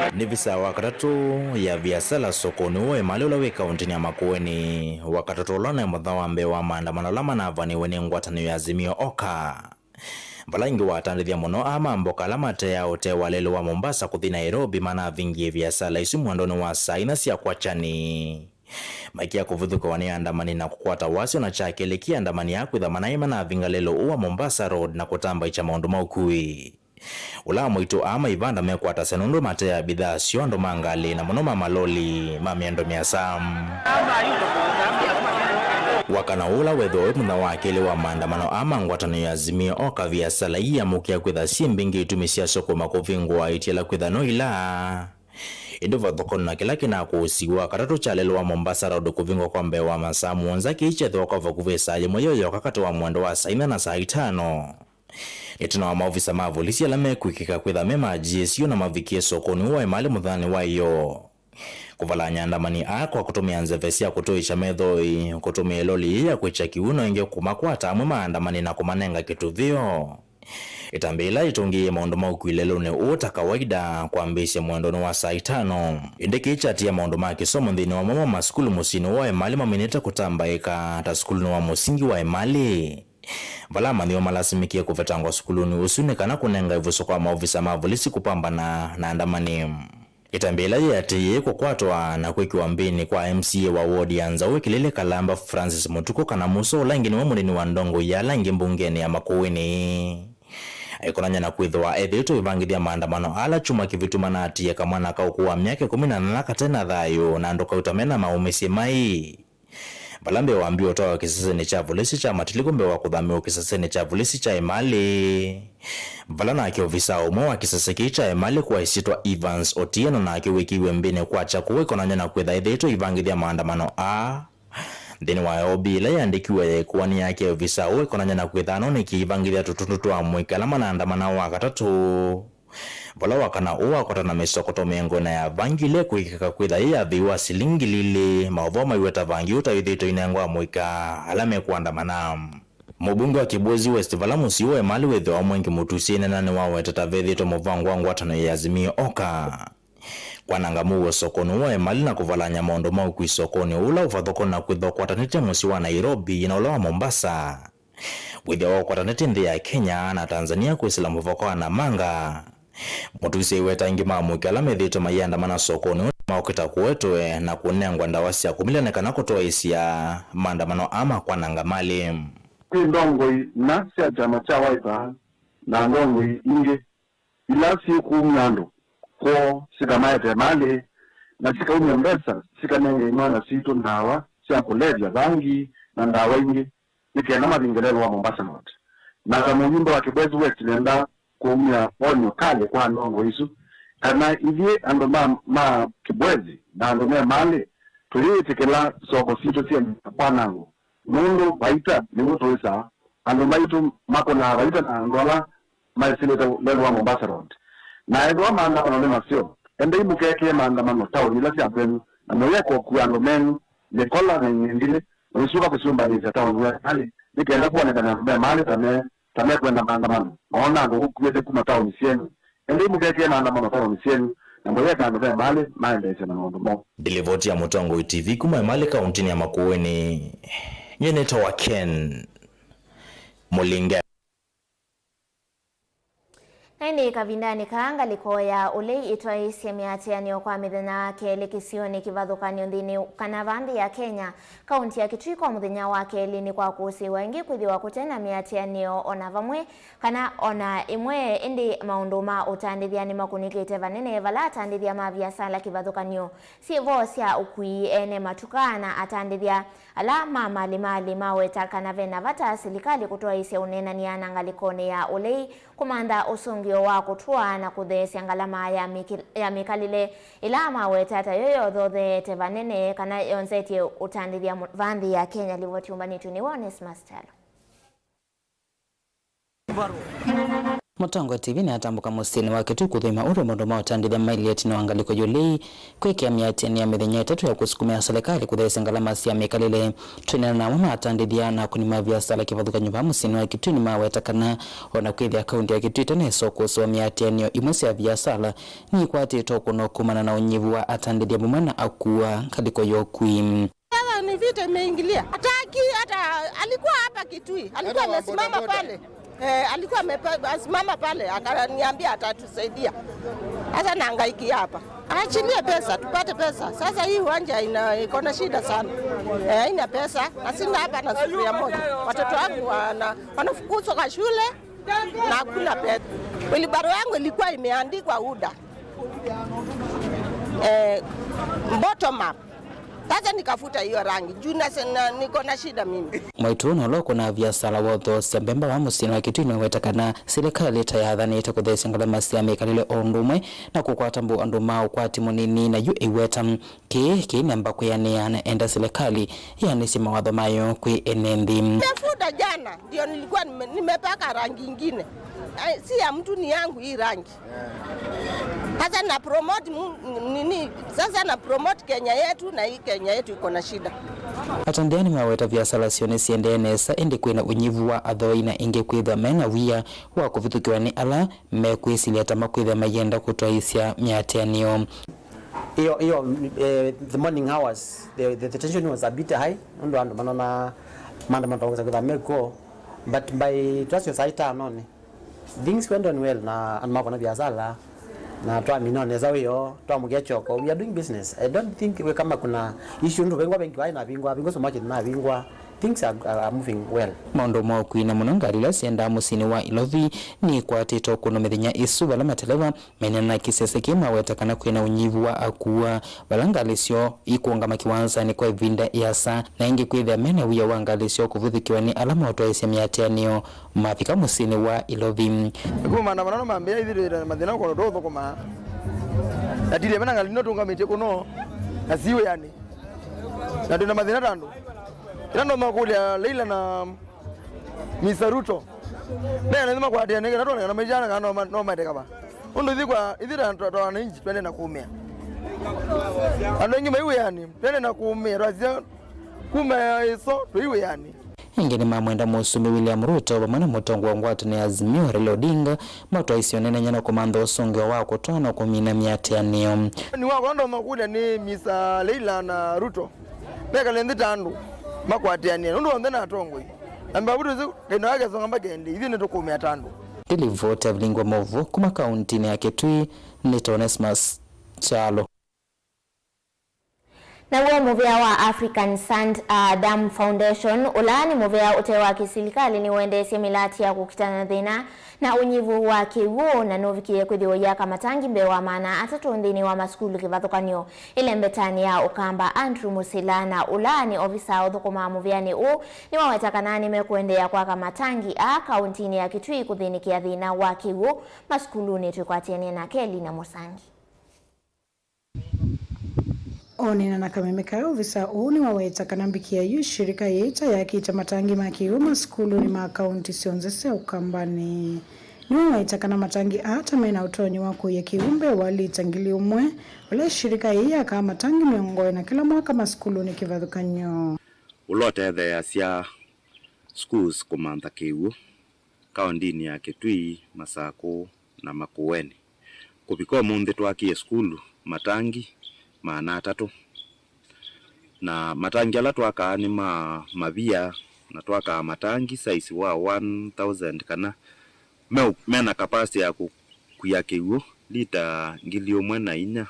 Nĩ visa wa katatũ ya viasala sokonĩ wa Emali ũla wĩ kaũntĩnĩ ya Makueni, wa katatũ ũla nĩ mũthenya wa mbee wa maandamano ala manavaniwe nĩ ngwatanĩo ya Azimio Oka, vala ĩngĩ watandĩthya mũno aa ma mboka ala mateaa ũtee wa lelũ wa Mombasa kũthi Nairobi manavingie viasala isu mwendonĩ wa saa inya sya kwakyanĩ, maikĩa kũvithũkĩwa nĩ andamani na kũkwata wasyo. Na kya kelĩ, kĩ andamani aa kwĩtha manaĩ manavinga lelũ ũũ wa Mombasa Road na kũtambaĩkya maũndũ ma ũkui. Ũla amwaitũ aa maivanda mekwatasya nũndũ mateaa bidhaa syoo andũ ma ngalĩ na mũno ma maloli ma mĩendo mĩasa. Wakana ũla wethĩwa wĩ mũthenya wa kelĩ wa maandamano aa ma ngwatanĩo ya Azimio Oka, viasala ii amũkĩa kwĩtha syĩ mbingĩ itumi syasyo kũma kũvingũa itiala kwĩtha no ila. Ĩndĩ vathokoni na kĩla kĩnakũũsiw'a katatũ kya lelũ wa Mombasa Road kũvingwa kwa mbee wa masaa mũonza, kĩi kyethĩwa kwa vakuvĩ saa yĩmwe yoyoka katĩ wa mwendo wa saa inya na saa itano. Ĩtina wa maovisa ma volisi ala mekwĩkĩka kwĩtha me ma G S U na mavikie sokonĩ ũũ wa Emali mũthenyanĩ wa ĩyoo, kũvalany'a andamani aa kwa kũtũmĩa nzeve sya kũtũĩkya methoi, kũtũmĩa ĩloli yĩĩ ya kwĩkya kĩw'ũ, na ĩngĩ kũmakwata amwe ma andamani na kũmanenga kĩtuvĩo. Ĩtambya ĩla yĩtũngĩie maũndũ ma ũkui lelũnĩ ũũ ta kawaida kwambĩĩsya mwendonĩ wa saa itano. Ĩndĩ kĩĩ kyatia maũndũ ma kĩsomo nthĩnĩ wa mamwe ma masukulu mũsyĩnĩ ũũ wa Emali maminĩte kũtambaĩka, ta sukulunĩ wa mũsingi wa Emali, vala amanyĩw'a malasimĩkie kũvetangwa sukulunĩ ũsu nĩ kana kũnenga ĩvuso kwa maovisa ma volisi kũpambana na andamani. Ĩtambya ĩla yĩatĩĩe kũkwatwa na kwĩkĩwa mbĩnĩ kwa M C A wa ward ya Nzaũ Kĩlili Kalamba, Francis Mũtukũ kana Muso, ũla ĩngĩ nĩwe mũnini wa ndongoi ya ala angĩ mbungenĩ ya Makueni, aikonany'a na kwĩthĩwa ethĩĩtwe aivangĩthya maandamano ala kyumwa kĩvĩtu manaatĩĩe kamwana ka ũkũũ wa myaka ĩkũmi na ĩnana kate na thayũ na andũ kauta me na maũmĩsye mai. Vala mbee wambie ũtwawa kĩsesenĩ kya volisi kya Matiliku mbee wa kũthamĩwa kĩsesenĩ kya volisi kya Emali, vala nake ovisaa ũmwe wa kĩsese kĩu kya Emali kwa ĩsyĩtwa Evans Otieno nake wĩkĩiwe mbĩnĩ kwakya kũu aikonany'a na kwĩtha ethĩĩtwe aivangĩthya maandamano aa. Nthĩnĩ wa obi ĩla yandĩkiwe ya ĩkũani yake, ovisaa ũũ aikonany'a na kwĩtha anonĩkie aivangĩthya tũtundu twa amũika ala manaandamana wa katatũ. Vala wakana ũũ wakwata na mĩsokoto mĩongo ĩna ya vangi ĩla ĩkwĩkĩka kwĩtha yĩ ya vei wa silingi ngili ilĩ, maũvoo maiweta vangi ũũ ta wĩthĩĩtwe ũinengwa amũika ala mekũandamana. Mũmbunge wa Kĩbwezi West, vala mũsyĩ wa Emali wĩthĩwa mwingĩ mũtusye, ĩnena nĩwawetete vethĩĩtwe mũvango wa ngwatanĩo ya Azimio Oka kwananga mũuo sokonĩ wa Emali na kũvalany'a maũndũ ma ũkui sokonĩ ũla ũvathũkũ na kwĩthwa ũkwatanĩte mũsyĩ wa Nairobi na ũla wa Mombasa. Wĩthĩawa ũkwatanĩte nthĩ ya Kenya na Tanzania kwĩsĩla mũvaka wa Namanga. Mũtusi aiweta aingĩ ma amũika ala methĩĩtwe maiandamana sokonĩ ũũ nĩmaũkĩta kũwetwe na kũnengwa ndawa sya kũmilya nĩ kana kũtwaĩĩsya maandamano aa ma kwananga malĩ. Kwĩ ndongoi na sya kyama kya Wiper na ndongoi ingĩ ila syĩkumya andũ kwoo sikamaete malĩ na sikaumya mbesa sikanenge imwana sitũ ndawa sya kũlevya, vangi, na ndawa ingĩ nĩ kenda mavinge lelũ wa Mombasa Road. Na ta mũyumbe wa Kibwezi West, nenda kũumya wonyo kalĩ kwa ndongoi isu kana ithyĩ andũ ma, ma Kibwezi na andũ me malĩ tũyĩĩtĩkĩla soko sitũ syendee na kwanangwa. Nũndũ vaita nĩw'o tũĩsaa, andũ maitũ makũnaa vaita na andũ ala maĩsĩlĩte lelũ wa Mombasa Road. Na ethĩwa maandamano nĩ maseo, endai mũkekĩe maandamano taoni ila sya kwenyu, na mũyeka ũkua andũ menyu mĩkola na ing'endilĩ, mũisũka kũsyũmbanĩsya taoni ya malĩ, nĩ kenda kwonekana andũ me malĩ ta me, ta mekwenda maandamano, maona andũ ũkuĩte kuma taoni syenyu. Endai mũkekĩe maandamano taoni syenyu, na mũyeka andũ me malĩ maendeesye na maũndũ moo. Ndilivoti ya Mũtongoi T V kuma Emali kauntinĩ ya Makueni. Nyie nĩtawa Ken Mũlinge. Na ĩndĩ kavindanĩ kaa, ngalĩko ya ũlei ĩtwaĩĩsye mĩatĩanĩo kwa mĩthenya kelĩ kĩsionĩ kĩvathũkany'o nthĩnĩ kana va nthĩ ya Kenya, kaunti ya Kitui kwa mũthenya wa kelĩ nĩ kwa kũsĩĩwa ĩngĩ kwĩthĩwa kũte na mĩatĩanĩo ona vamwe kana ona ĩmwe, ĩndĩ maũndũ ma ũtandĩthya nĩmakũnĩkĩte vanene vala atandĩthya ma viasala kĩvathũkany'o syĩ vo sya ũkui, ene matuka na atandĩthya ala ma malĩ malĩ maweta kana ve na vata silikalĩ kũtwaĩĩsya ũneenany'a na ngalĩkonĩ ya ũlei kũmantha ũsũngĩo wa kũtũa na kũtheesya ngalama ya mĩkĩ-, ya mĩkalĩle, ĩla maweta ta yo yothootheete vanene kana yonzetye ũtandĩthya mũ-, va nthĩ ya Kenya. Livoti yũmbanĩtw'e nĩwe Onesmus Kyalo. Mũtongoi T V nĩatambũka mũsyĩnĩ wa Kitui kũthũima ũndũ maũndũ ma ũtandĩthya mailye ĩtina wa ngalĩko ya ũlei kwĩkĩa mĩatĩanĩo ya mĩthenya ĩtatũ ya kũsukumĩa silikalĩ kũtheesya ngalama sya mĩkalĩle. Twĩneena na amwe ma atandĩthya na akũni ma viasala kĩvathũkany'o vaa mũsyĩnĩ wa Kitui nĩmaweta kana o na kwĩthĩa kaunti ya Kitui ĩtanesa ũkũsĩwa mĩatĩanĩo, imwe sya viasala niikwatĩtwe ũkũno kumana na ũnyivu wa atandĩthya vamwe na akua ngalĩko ya ũkui. Sasa ni vita imeingilia. Hataki hata, alikuwa hapa Kitui. Alikuwa amesimama pale. Eh, alikuwa amepa-, amesimama pale, akaniambia atatusaidia. Sasa nahangaikia hapa. Aachilie pesa, tupate pesa. Sasa hii uwanja ina, iko na shida sana. Eh, haina pesa, na sina hapa na sufuria moja. Watoto wangu wana-, wanafukuzwa kwa shule na hakuna pesa. Wheelbarrow yangu ilikuwa imeandikwa UDA. Eh, bottom up. Sasa nikafuta hiyo rangi. Juu na, na, niko na shida mimi. Mwaitũ na ũla ũkũnaa viasala wa ũthoosya mbemba vaa mũsyĩnĩ wa Kitui nĩwaweta kana silikalĩ ta yathanĩte kũtheesya ngalama sya mĩkalĩle o ũndũ ũmwe na kũkwata mbau andũ ma ũkwati mũnini, na yu ĩweta kĩĩ kĩinemba kwĩanĩa na enda silikalĩ ĩanĩsye mawatho mayo kwĩ ene nthĩ. Nimefuta jana, ndio nilikuwa nime-, nimepaka rangi ingine. Ai, si ya mtu, ni yangu hii rangi. Sasa na promote mu-, nini? Sasa na promote Kenya yetu, na hii Kenya yetu iko na shida. Atandĩthya nĩmaweta viasala syoo nĩsiendee nesa, ĩndĩ kwĩna ũnyivu wa athooai na ĩngĩ kwĩthwa mena wia wa kũvithũkĩwa nĩ ala mekwĩsilya ta makwĩthĩa mayenda kũtwaĩĩsya mĩatĩanĩo. Iyo, iyo, eh, the morning hours, the, the, the tension was a bit high, nũndũ andũ manona maandamano kwĩthwa mekuo, but by twasyo saa itanonĩ, things went on well, na andũ makona viasala, na twamina nesa wĩoo, twamũkĩa kyoko. We are doing business. I don't think we kama kuna issue, nũndũ vengwa vengi waĩ navingwa, vingwa supermarket navingwa. Things are, are, are moving well. Maũndũ ma ũkui na mũno ngalĩ ila syendaa mũsyĩnĩ wa Ilovi nĩikwatĩtwe ũkũno mĩthenya ĩsu, vala mateleva menena na kĩsese kĩĩ maweta kana kwĩna ũnyivu wa akua, vala ngalĩ syoo ikũngama kĩwanzanĩ kwa ĩvinda ĩasa, na ĩngĩ kwĩthĩa mena wia wa ngalĩ syoo kũvithũkĩwa nĩ ala maũtwaĩĩsya mĩatĩanĩo mavika mũsyĩnĩ wa Ilovi. Kuma maandamano mambĩĩa, ithyĩ twĩ na mathĩna kũndũ tũũthũkũmaa. Na tilye mena ngalĩ ino tũngamĩtye kũno, na si wĩanĩ. Na twĩ na mathĩna ta andũ. Ĩla ndonya kũlya Leila na Mister Ruto, mena nĩ makwatĩanĩe kana twone kana maitana kana no ma-, no maete kava. Ũndũ ithyĩ kwa, ithyĩ ta, ta, ta wananchi twende na kũũmĩa. Andũ aingĩ mai wĩanĩ, twende na kũũmĩa, twasya kuma ĩso twĩ wĩanĩ. Ĩngĩ nĩmamwenda Mũsumbĩ William Ruto vamwe na mũtongoi wa ngwatanĩo ya Azimio, Raila Odinga, matwaĩĩsye ũneenany'a na kũmantha ũsũngĩo wa kũtwaa na kũmina mĩatĩanĩo. Nĩ wakwa ndonya kũlya nĩ Mister Leila na Ruto mekale nthĩ ta andũ makwatĩanĩe, nũndũ onthe nĩ atongoi. Na mbavu tũsĩ kaino gake kesonga mbaka ĩndĩ, ithyĩ nĩtũkũũmĩa ta andũ. Nĩ livoti ya Vilingwa Maũvoo kuma kauntinĩ ya Kitui, nĩ Onesmus Kyalo. Naw'o mũvĩa wa African Sand, uh, Dam Foundation, ũla nĩ mũvĩa ũte wa kĩsilikalĩ, nĩwendeesye mĩlati ya kũkitana thĩna na ũnyivu wa kĩw'ũ, na nũvikie kwĩthĩwa yaka matangi mbee wa maana atatũ nthĩnĩ wa masukulu kĩvathũkany'o ĩlembetanĩ ya Ũkamba. Andrew Musila, na ũla nĩ ovisa ũthũkũmaa mũvĩanĩ ũũ, nĩwaweta kana nĩmekũendeea kwaka matangi aa kaũntinĩ ya Kitui kũthĩnĩkĩa thĩna wa kĩw'ũ masukulunĩ. Twĩkwatĩanĩe nake Lina Mũsangi. Onena na kameme kaa, ovisa ũũ nĩwaweta kana mbikia yu shirika yĩĩ ta yakĩte matangi ma kĩw'ũ masukulunĩ ma kaunti syonthe sya Ũkambanĩ. Nĩwaweta kana matangi aa ta mena ũtonyi wa kũia kĩw'ũ mbee wa lita ngili ũmwe, ũla shirika yĩĩ yakaa matangi mĩongo ĩna kĩla mwaka masukulunĩ kĩvathũkany'o. Ũla ũtetheeasya schools kũmantha kĩw'ũ kaũntinĩ ya Kitui, Masakũ na Makueni. Kũvika ũmũnthĩ twakie sukulu matangi maana atatũ, na matangi ala twakaa nĩ ma mavia, na twakaa matangi size wa one thousand, kana me, mena capacity ya kũkuya kĩw'ũ lita ngili ũmwe na inya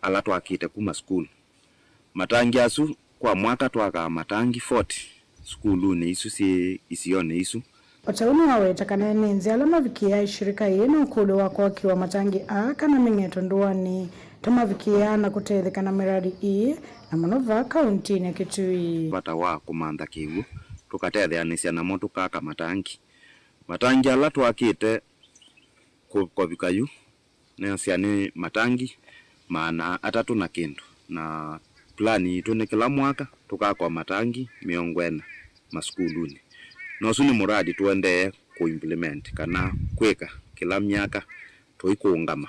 ala twakĩte kuma sukulu. Matangi asu kwa mwaka twakaa matangi forty sukulunĩ isu syĩ isionĩ isu. O ta ũu nĩwaweta kana ene nzĩ ala mavikĩaa ĩshirika yĩĩ na ũkũlyo wa kwakĩwa matangi aa kana mĩng'eto ndũanĩ ta mavikĩaa na kũtetheka na mĩradi ĩĩ, na mũno vaa kauntinĩ ya Kitui. Vata wa kũmantha kĩw'ũ, tũkatetheanĩsya namo tũkaka matangi. Matangi ala twakĩte kũ-, kũvika yu, nĩasya nĩ matangi maana atatũ na kĩndũ, na plan yitũ nĩ kĩla mwaka tũkakwa matangi mĩongo ĩna masukulunĩ. Na ũsu nĩ mũradi tũendee kũ implement kana kwĩka kĩla myaka tũikũũngama.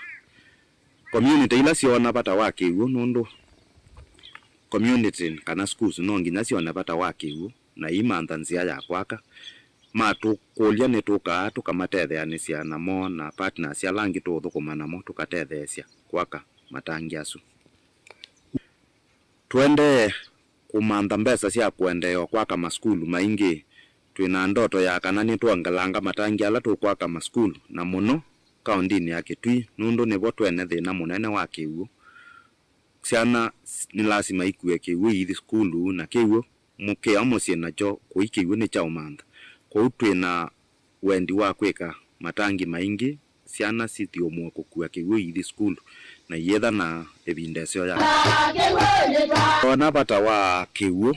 Community ila syoona vata wa kĩw'ũ, nũndũ community kana schools no nginya syone vata wa kĩw'ũ, na iimantha nzĩa ya kwaka. Matũkũlya nĩtũkaa tũkamatetheanĩsya namo na partners ala angĩ tũũthũkũma namo tũkatetheesya kwaka matangi asu. Tũendee kũmantha mbesa sya kũendeea kwaka masukulu maingĩ. Twĩ na ndoto ya kana nĩtwongelanga matangi ala tũkwaka masukulu, na mũno kaũntinĩ ya Kitui, nũndũ nĩvo twene thĩna mũnene wa kĩw'ũ. Syana s-, nĩ lasima ikue kĩw'ũ iithi sukulu, na kĩw'ũ mũkĩa mũsyĩ nakyo kũi kĩw'ũ nĩ kyaũmantha. Kwoou twĩ na wendi wa kwĩka matangi maingĩ syana sithyũmũe kũkua kĩw'ũ iithi sukulu na iyĩtha na ĩvinda ĩseo ya. Twona vata wa kĩw'ũ,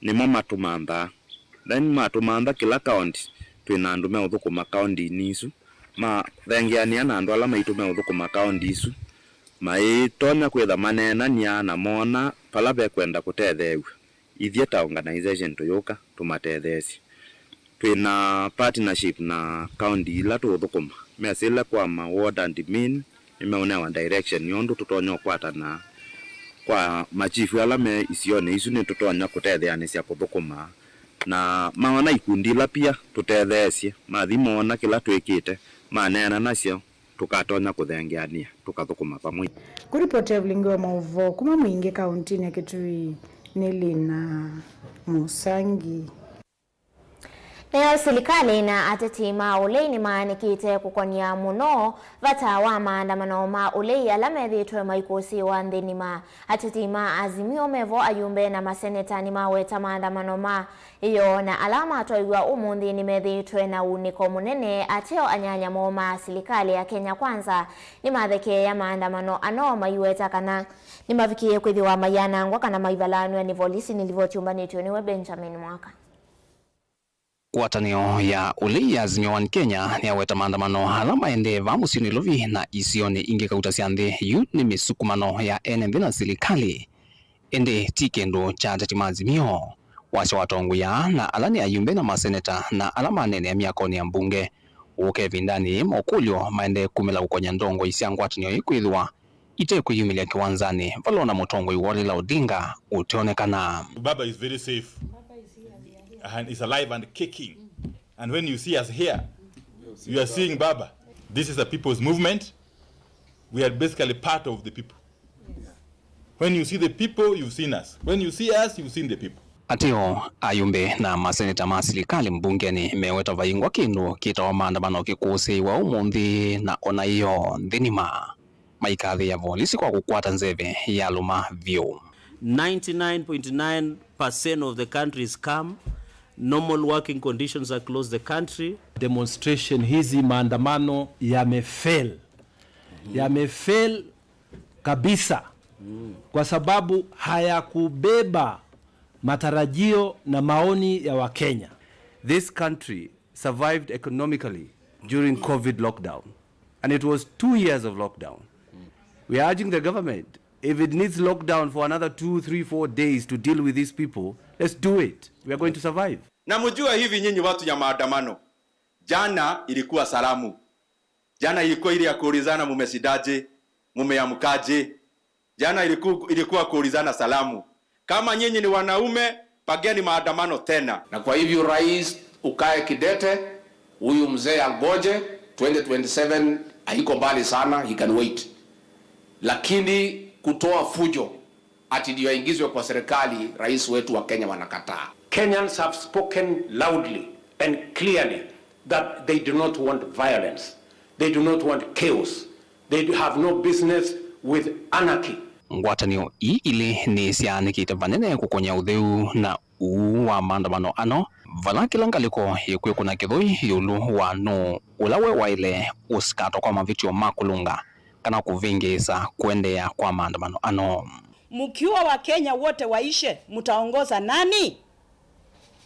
nĩmo matũmanthaa. Then matũmantha kĩla kaũnti twĩ na andũ meũthũkũma kaũntinĩ isu, mathengeanĩa na andũ ala maitũ meũthũkũma kaũnti isu, maitonya kwĩtha maneenanĩa na moona vala vekwenda kũtetheew'a. Ithyĩ ta organization tũyũka tũmatetheesye. Twĩ na partnership na kaũnti ila tũũthũkũma. Mesĩle kwa ma ward admin, nĩmeũnewa direction ya ũndũ tũtonya ũkwatana kwa machifu ala me isionĩ isu, nĩtũtonya kũtetheanĩsya kũthũkũma. Na maona ikundi ila pia tũtetheesye, mathi moona kĩla twĩkĩte, maneena nasyo, tũkatonya kũthengeanĩa, tũkathũkũma vamwe. Kũripoti ya vilingi wa maũvoo kuma Mwingi kaũntinĩ ya Kitui nĩ Lina Mũsangi. Nayo silikalĩ na ateti ma ũlei nĩmaanĩkĩte kũkony'a mũno vata wa maandamano ma ũlei ala methĩĩtwe maikũsĩĩwa nthĩ nima. Ateti ma Azimio mevo ayumbe na maseneta nĩmaweta maandamano ma ĩyoo, na ala matwaiw'a ũmũnthĩ nĩmethĩĩtwe na uunĩko mũnene. Ateo anyanya moo ma silikalĩ ya Kenya Kwanza nĩmathekeea maandamano ano, maiweta kana nĩmavikĩĩe kwĩthĩwa maianangwa kana maivalaanw'a nĩ volisi. Nĩ livoti yũmbanĩtw'e nĩwe Benjamin Mwaka. Ngwatanĩo ya ũlei ya Azimio One Kenya nĩyaweta maandamano ala maendee vaa mũsyĩ Nairobi na isionĩ ingĩ kauta sya nthĩ. Yu nĩ mĩsukumano ya ene nthĩ na silikalĩ, ĩndĩ ti kĩndũ kya ateti ma Azimio. Wasya wa atongoi aa na ala nĩ ayumbe na maseneta na ala maneenea myakonĩ ya mbunge ũka ĩvindanĩ yĩĩ, mokũlyo maendee kumĩla kũkony'a ndongoi sya ngwatanĩo ĩĩ kwĩthĩwa itekwĩyumĩlya kĩwanzanĩ vala ona mũtongoi woo Raila Odinga ũteonekana. Baba is very safe and is alive and kicking. And when you see us here, you are seeing Baba. This is a people's movement. We are basically part of the people. When you see the people, you've seen us. When you see us, you've seen the people. Ateo, ayumbe na maseneta ma silikalĩ mbungenĩ meweta vaingwa kĩndũ kĩtawa maandamano kĩkũsĩĩwa ũmũnthĩ na ona ĩyoo nthĩ nima. maikathĩĩa volisi kwa kũkwata nzeve yalũma vyũ. Ninety-nine point nine percent of the country is calm. Normal working conditions across the country. Demonstration hizi, maandamano yamefail, yamefail kabisa, kwa sababu hayakubeba matarajio na maoni ya Wakenya. This country survived economically during COVID lockdown, and it was two years of lockdown. We are urging the government, if it needs lockdown for another two, three, four days to deal with these people, let's do it. We are going to survive. Na mjue hivi nyinyi watu ya maandamano, jana ilikuwa salamu. Jana ilikuwa ile ya kuulizana mumeshindaje, mumeamkaje. Jana iliku, ilikuwa kuulizana salamu. Kama nyinyi ni wanaume, pageni maandamano tena. Na kwa hivyo, rais, ukae kidete, huyu mzee angoje, twenty twenty-seven haiko mbali sana, he can wait. Lakini kutoa fujo ati ndio aingizwe kwa serikali, rais wetu wa Kenya wanakataa. Kenyans have spoken loudly and clearly that they do not want violence. They do not want chaos. They do have no business with anarchy. Ngwatanĩo ii ilĩ nĩsyaanĩkĩte vanene kũkũnya ũtheu na ũu wa maandamano ano, vala kĩla ngalĩko yĩkwĩkũna kĩthũi ĩũlũ wa nũũ ũla we waĩle ũsikatwa kwa mavĩtyo ma kũlũnga kana kũvĩngĩĩsa kũendeea kwa maandamano ano. Mkiua Wakenya wote waishe, mtaongoza nani?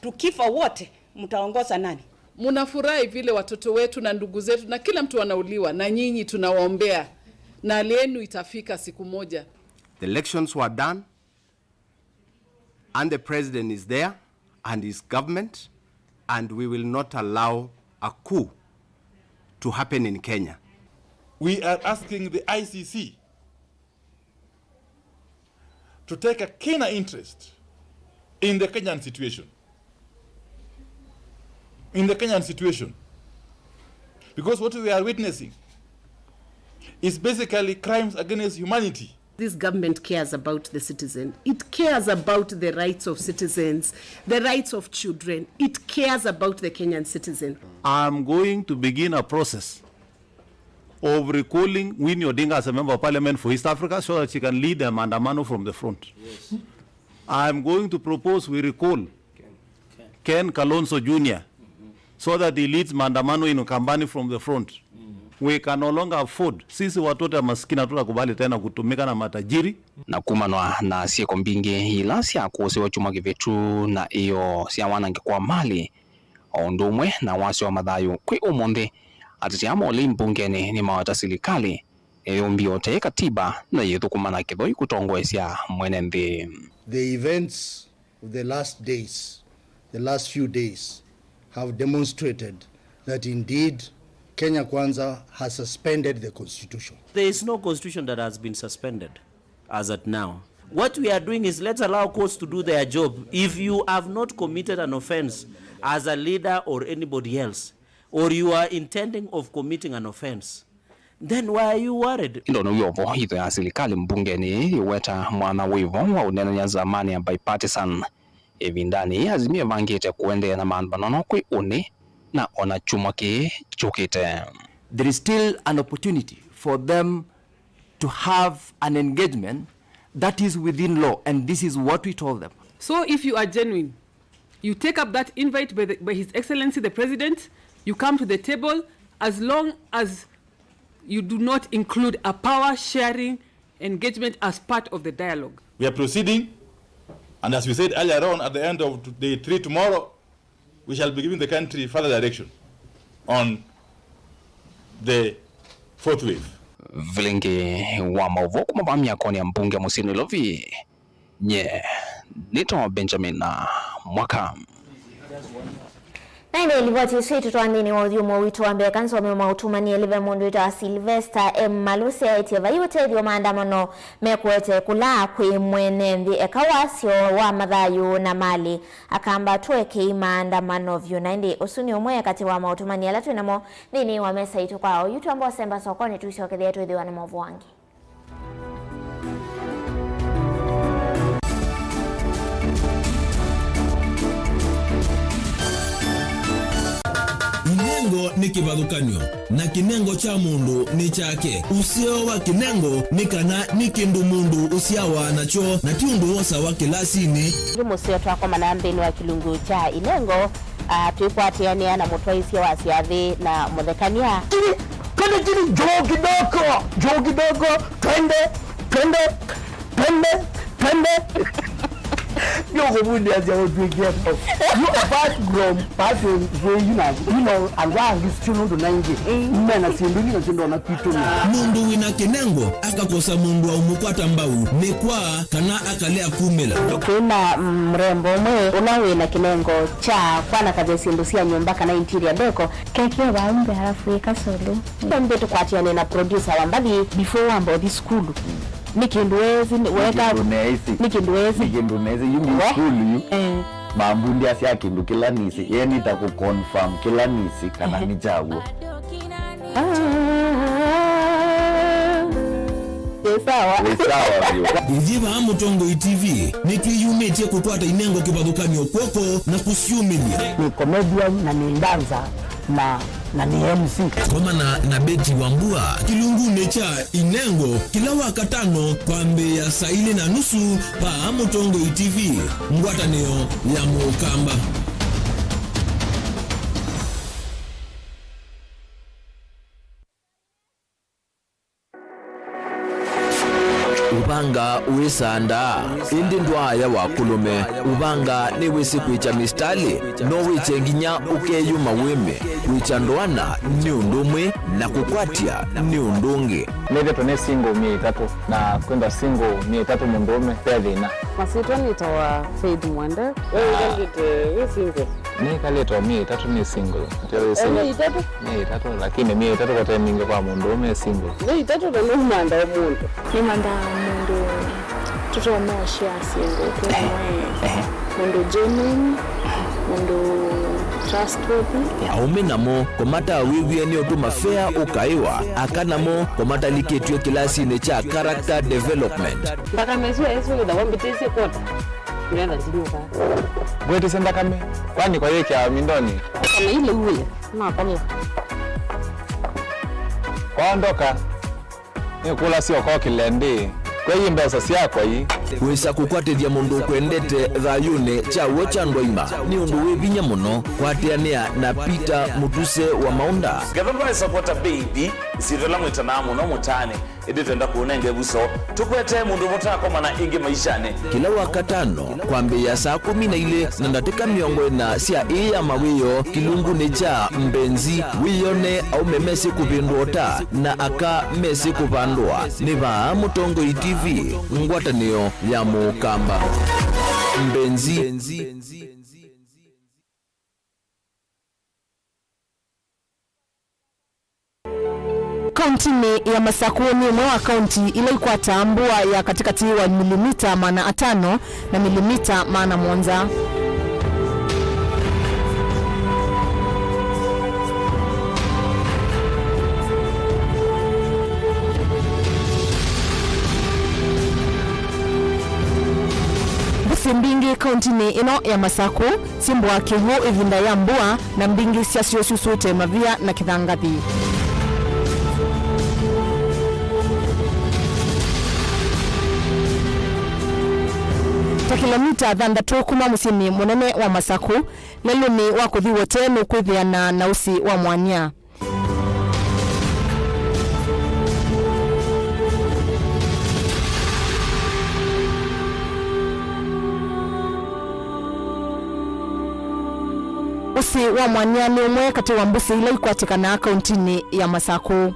Tukifa wote, mtaongoza nani? Mnafurahi vile watoto wetu na ndugu zetu na kila mtu wanauliwa, na nyinyi tunawaombea, na hali yenu itafika siku moja. The elections were done, and the president is there and his government, and we will not allow a coup to happen in Kenya. We are asking the I C C to take a keener interest in the Kenyan situation. In the Kenyan situation. Because what we are witnessing is basically crimes against humanity. This government cares about the citizen. It cares about the rights of citizens, the rights of children. It cares about the Kenyan citizen. I'm going to begin a process of recalling Winnie Odinga as a member of parliament for East Africa so that she can lead the maandamano from the front. Yes. I'm going to propose we recall Ken Kalonzo Junior so that he leads maandamano in Ukambani from the front. We can no longer afford. Sisi watu wote maskini hatutakubali tena kutumika na matajiri. Na kumanwa na syĩko mbingĩ ila syakũsĩwe kyumwa kĩvĩtu na ĩyo sya wanangĩko wa mali, o ũndũ ũmwe na wasyo wa mathayũ kwĩ ũmũnthĩ, ateti aa molei mbungenĩ nĩmaweta silikalĩ yĩyũmbie ũtee katiba na yĩthũkũma na kĩthũi kũtongoesya mwene nthĩ. The events of the last days, the last few days, have demonstrated that indeed Kenya Kwanza has suspended the constitution. There is no constitution that has been suspended as at now. What we are doing is, let's allow courts to do their job. If you have not committed an offense as a leader or anybody else, or you are intending of committing an offense, then why are you worried? Ĩndĩ ona wĩ o vo, itho ya silikalĩ mbungenĩ yĩweta mwana wĩ vo wa ũneenany'a zamani ya bipartisan. Ĩvindanĩ yĩĩ, Azimio ĩvangĩte kũendeea na maandamano kwĩ ũnĩ na ona kyumwa kĩĩ kyũkĩte. There is still an opportunity for them to have an engagement that is within law, and this is what we told them. So if you are genuine, you take up that invite by, the, by His Excellency the President, you come to the table, as long as you do not include a power sharing engagement as part of the dialogue. We are proceeding, and as we said earlier on, at the end of day three tomorrow, we shall be giving the country further direction on the fourth wave. Vilingi wa maũvoo kuma vaa myakonĩ ya mbunge mũsyĩ Nairobi, nye nĩtawa Benjamin Mwaka. Na ĩndĩ livoti ĩsu ĩtũtwaa nthĩnĩ wa ũthyũmũo witũ wa mbee, kanzome maũtũmani elĩ ve mũndũ wĩtawa Sylvester M. Malusi aĩtye vai ũtethyo maandamano mekũete kũla kwĩ mwene nthĩ eka wasyo wa mathayũ na malĩ. Akamba tũekei maandamano vyũ, na ĩndĩ ũsu nĩ ũmwe katĩ wa maũtũmani ala twĩ namo nthĩnĩ wa mesa itũ kwa oyu. Twamba ũsemba sokonĩ, tũisyokethĩa twĩthĩwa na maũvoo angĩ. Ũnene Kĩnengo nĩ kĩvathũkany'o, na kĩnengo kya mũndũ nĩ kyake. Ũseo wa kĩnengo nĩ kana nĩ kĩndũ mũndũ ũsyawa nakyo, na ti ũndũ wosawa kĩlasinĩ. Nĩ mũseo twakomana nthĩnĩ wa kĩlungu kya inengo, ah, twĩkwatĩanĩa na mũtwaĩsya wa syathĩ na mũthekany'a. Kili, twende kili, njoo kidogo, njoo kidogo, twende, twende. Pembe, pembe. Nĩũkũvundĩasya ũtw'ĩkie. You, apart from passing through, you know, you know, andũ angĩ sio nũndũ naingĩ mena syĩndũ ingĩ na syĩndũ ona kwitũ nĩ. Mũndũ wĩna kĩnengo akakosa mũndũ wa ũmũkwata mbau nĩ kwa kana akalea kumĩla. Twĩna mrembo ũmwe ũla wĩna kĩnengo kya kwanakavya syĩndũ sya nyũmba kana interior deco. Keke vau mbee alafu ĩka solo. Nĩtũkwatĩanĩa na producer wa mbathi. Before wamba ũthi sukulu, nĩ kĩndũ weesĩ, nĩ weka, kĩndũ neesĩ. Nĩ kĩndũ weesĩ. Nĩ kĩndũ neesĩ. Yu nĩ sukulu yu. Eh. Mambundĩasya kĩndũ kĩla nĩsĩ. Ye nĩta kũ confirm kĩla nĩsĩ kana nĩ kyaw'o. Ah. Nĩ sawa. Nĩ sawa vyũ. Ithyĩ vaa Mũtongoi T V nĩtwĩyumĩtye kũkwata inengo kĩvathũkany'o kw'oko na kũsyumĩlya. Nĩ comedian na nĩ dancer na, na nĩ M C. Komana na Betty Wambua kĩlungunĩ kya Inengo kĩla Wakatano kwambĩĩa saa ilĩ na nusu vaa Mũtongoi T V, ngwatanĩo ya Mũkamba. Ũvanga wĩsandaa, ĩndĩ ndwaaya wa kũlũme. Ũvanga nĩwĩsĩ kwĩkya mĩsitalĩ, no wĩkye nginya ũkeyũma wĩme. Kwĩkya ndoana nĩ ũndũ ũmwe, na kũkwatya nĩ ũndũ ũngĩ. Nĩthĩtwe nĩ single myei ĩtatũ, na kwĩthwa single myei ĩtatũ mũndũũme ve thĩna. Masyĩtwa nĩtawa Faith Mwende. We wĩkalĩte wĩ single? Nĩkalĩte o myei ĩtatũ nĩ single. Nĩtyo wĩ single. Myei ĩtatũ? Myei ĩtatũ, lakini myei ĩtatũ vate mingĩ kwa mũndũũme e single. Myei ĩtatũ na nũmandaa mũndũ. Nĩmandaa mũndũ tũtonya ũshare syĩndũ twĩ amwe. Mũndũ genuine, mũndũ trustworthy. Aũme namo kũmatawĩw'e nĩ ũtũma fea ũkaĩwa. Aka namo kũmatalikĩtw'e kĩlasinĩ kya character development. Nthakame ĩsu yaĩsũvĩtha wambĩtĩsye kwota. Ngetha ndinyuka. Ngwĩtĩsya nthakame, kwani kwa yĩkĩawa mindonĩ? Nthakame ilĩ uĩ, nakomya. Kwaondoka, nĩkũlasya ũkokĩle ndĩ, kwei mbesa syakwa ii. Wĩsa kũkwatĩthya mũndũ ũkwendete thayũnĩ kya w'o kya ndwaima nĩ ũndũ wĩ vinya mũno. Kwatĩanĩa na Peter Mũtuse wa Maũnda. Ngetha ndwaĩsa kwota baby, isyĩtwa ĩla mwĩtanaa mũno mũtaanĩ. Ĩndĩ twenda kũũnenga ĩvuso, tũkwetee mũndũ mũtakomana ĩngĩ maishanĩ. Kĩla Wakatano, kwambĩĩa saa kũmi na ilĩ na ndatĩka mĩongo ĩna sya ĩĩ ya mawĩoo, kĩlungunĩ kya Mbenzi, wĩyone aũme mesĩ kũvĩndũa ũta na aka mesĩ kũvandũa. Nĩ vaa Mũtongoi T V, ngwatanĩo ya Mũkamba. Mbenzi. Kauntinĩ ya Masakũ nĩ ĩmwe wa kaunti ila ikwataa mbua ya katĩkatĩ wa milimita maana atano na milimita maana mũonza. Mbũsĩ mbingĩ kauntinĩ ĩno ya Masakũ syĩmbũaa kĩw'ũ ĩvinda ya mbua, na mbingĩ syasyo syusũĩte mavia na kĩthangathi. Ta kĩlomita thanthatũ kuma mũsyĩnĩ mũnene wa Masakũ, lelũnĩ wa kũthi Wote nũkwĩthĩana na ũsĩ wa mwanya. Ũsĩ wa mwanya nĩ ũmwe katĩ wa mbũsĩ ila ikwatĩkanaa kauntinĩ ya Masakũ.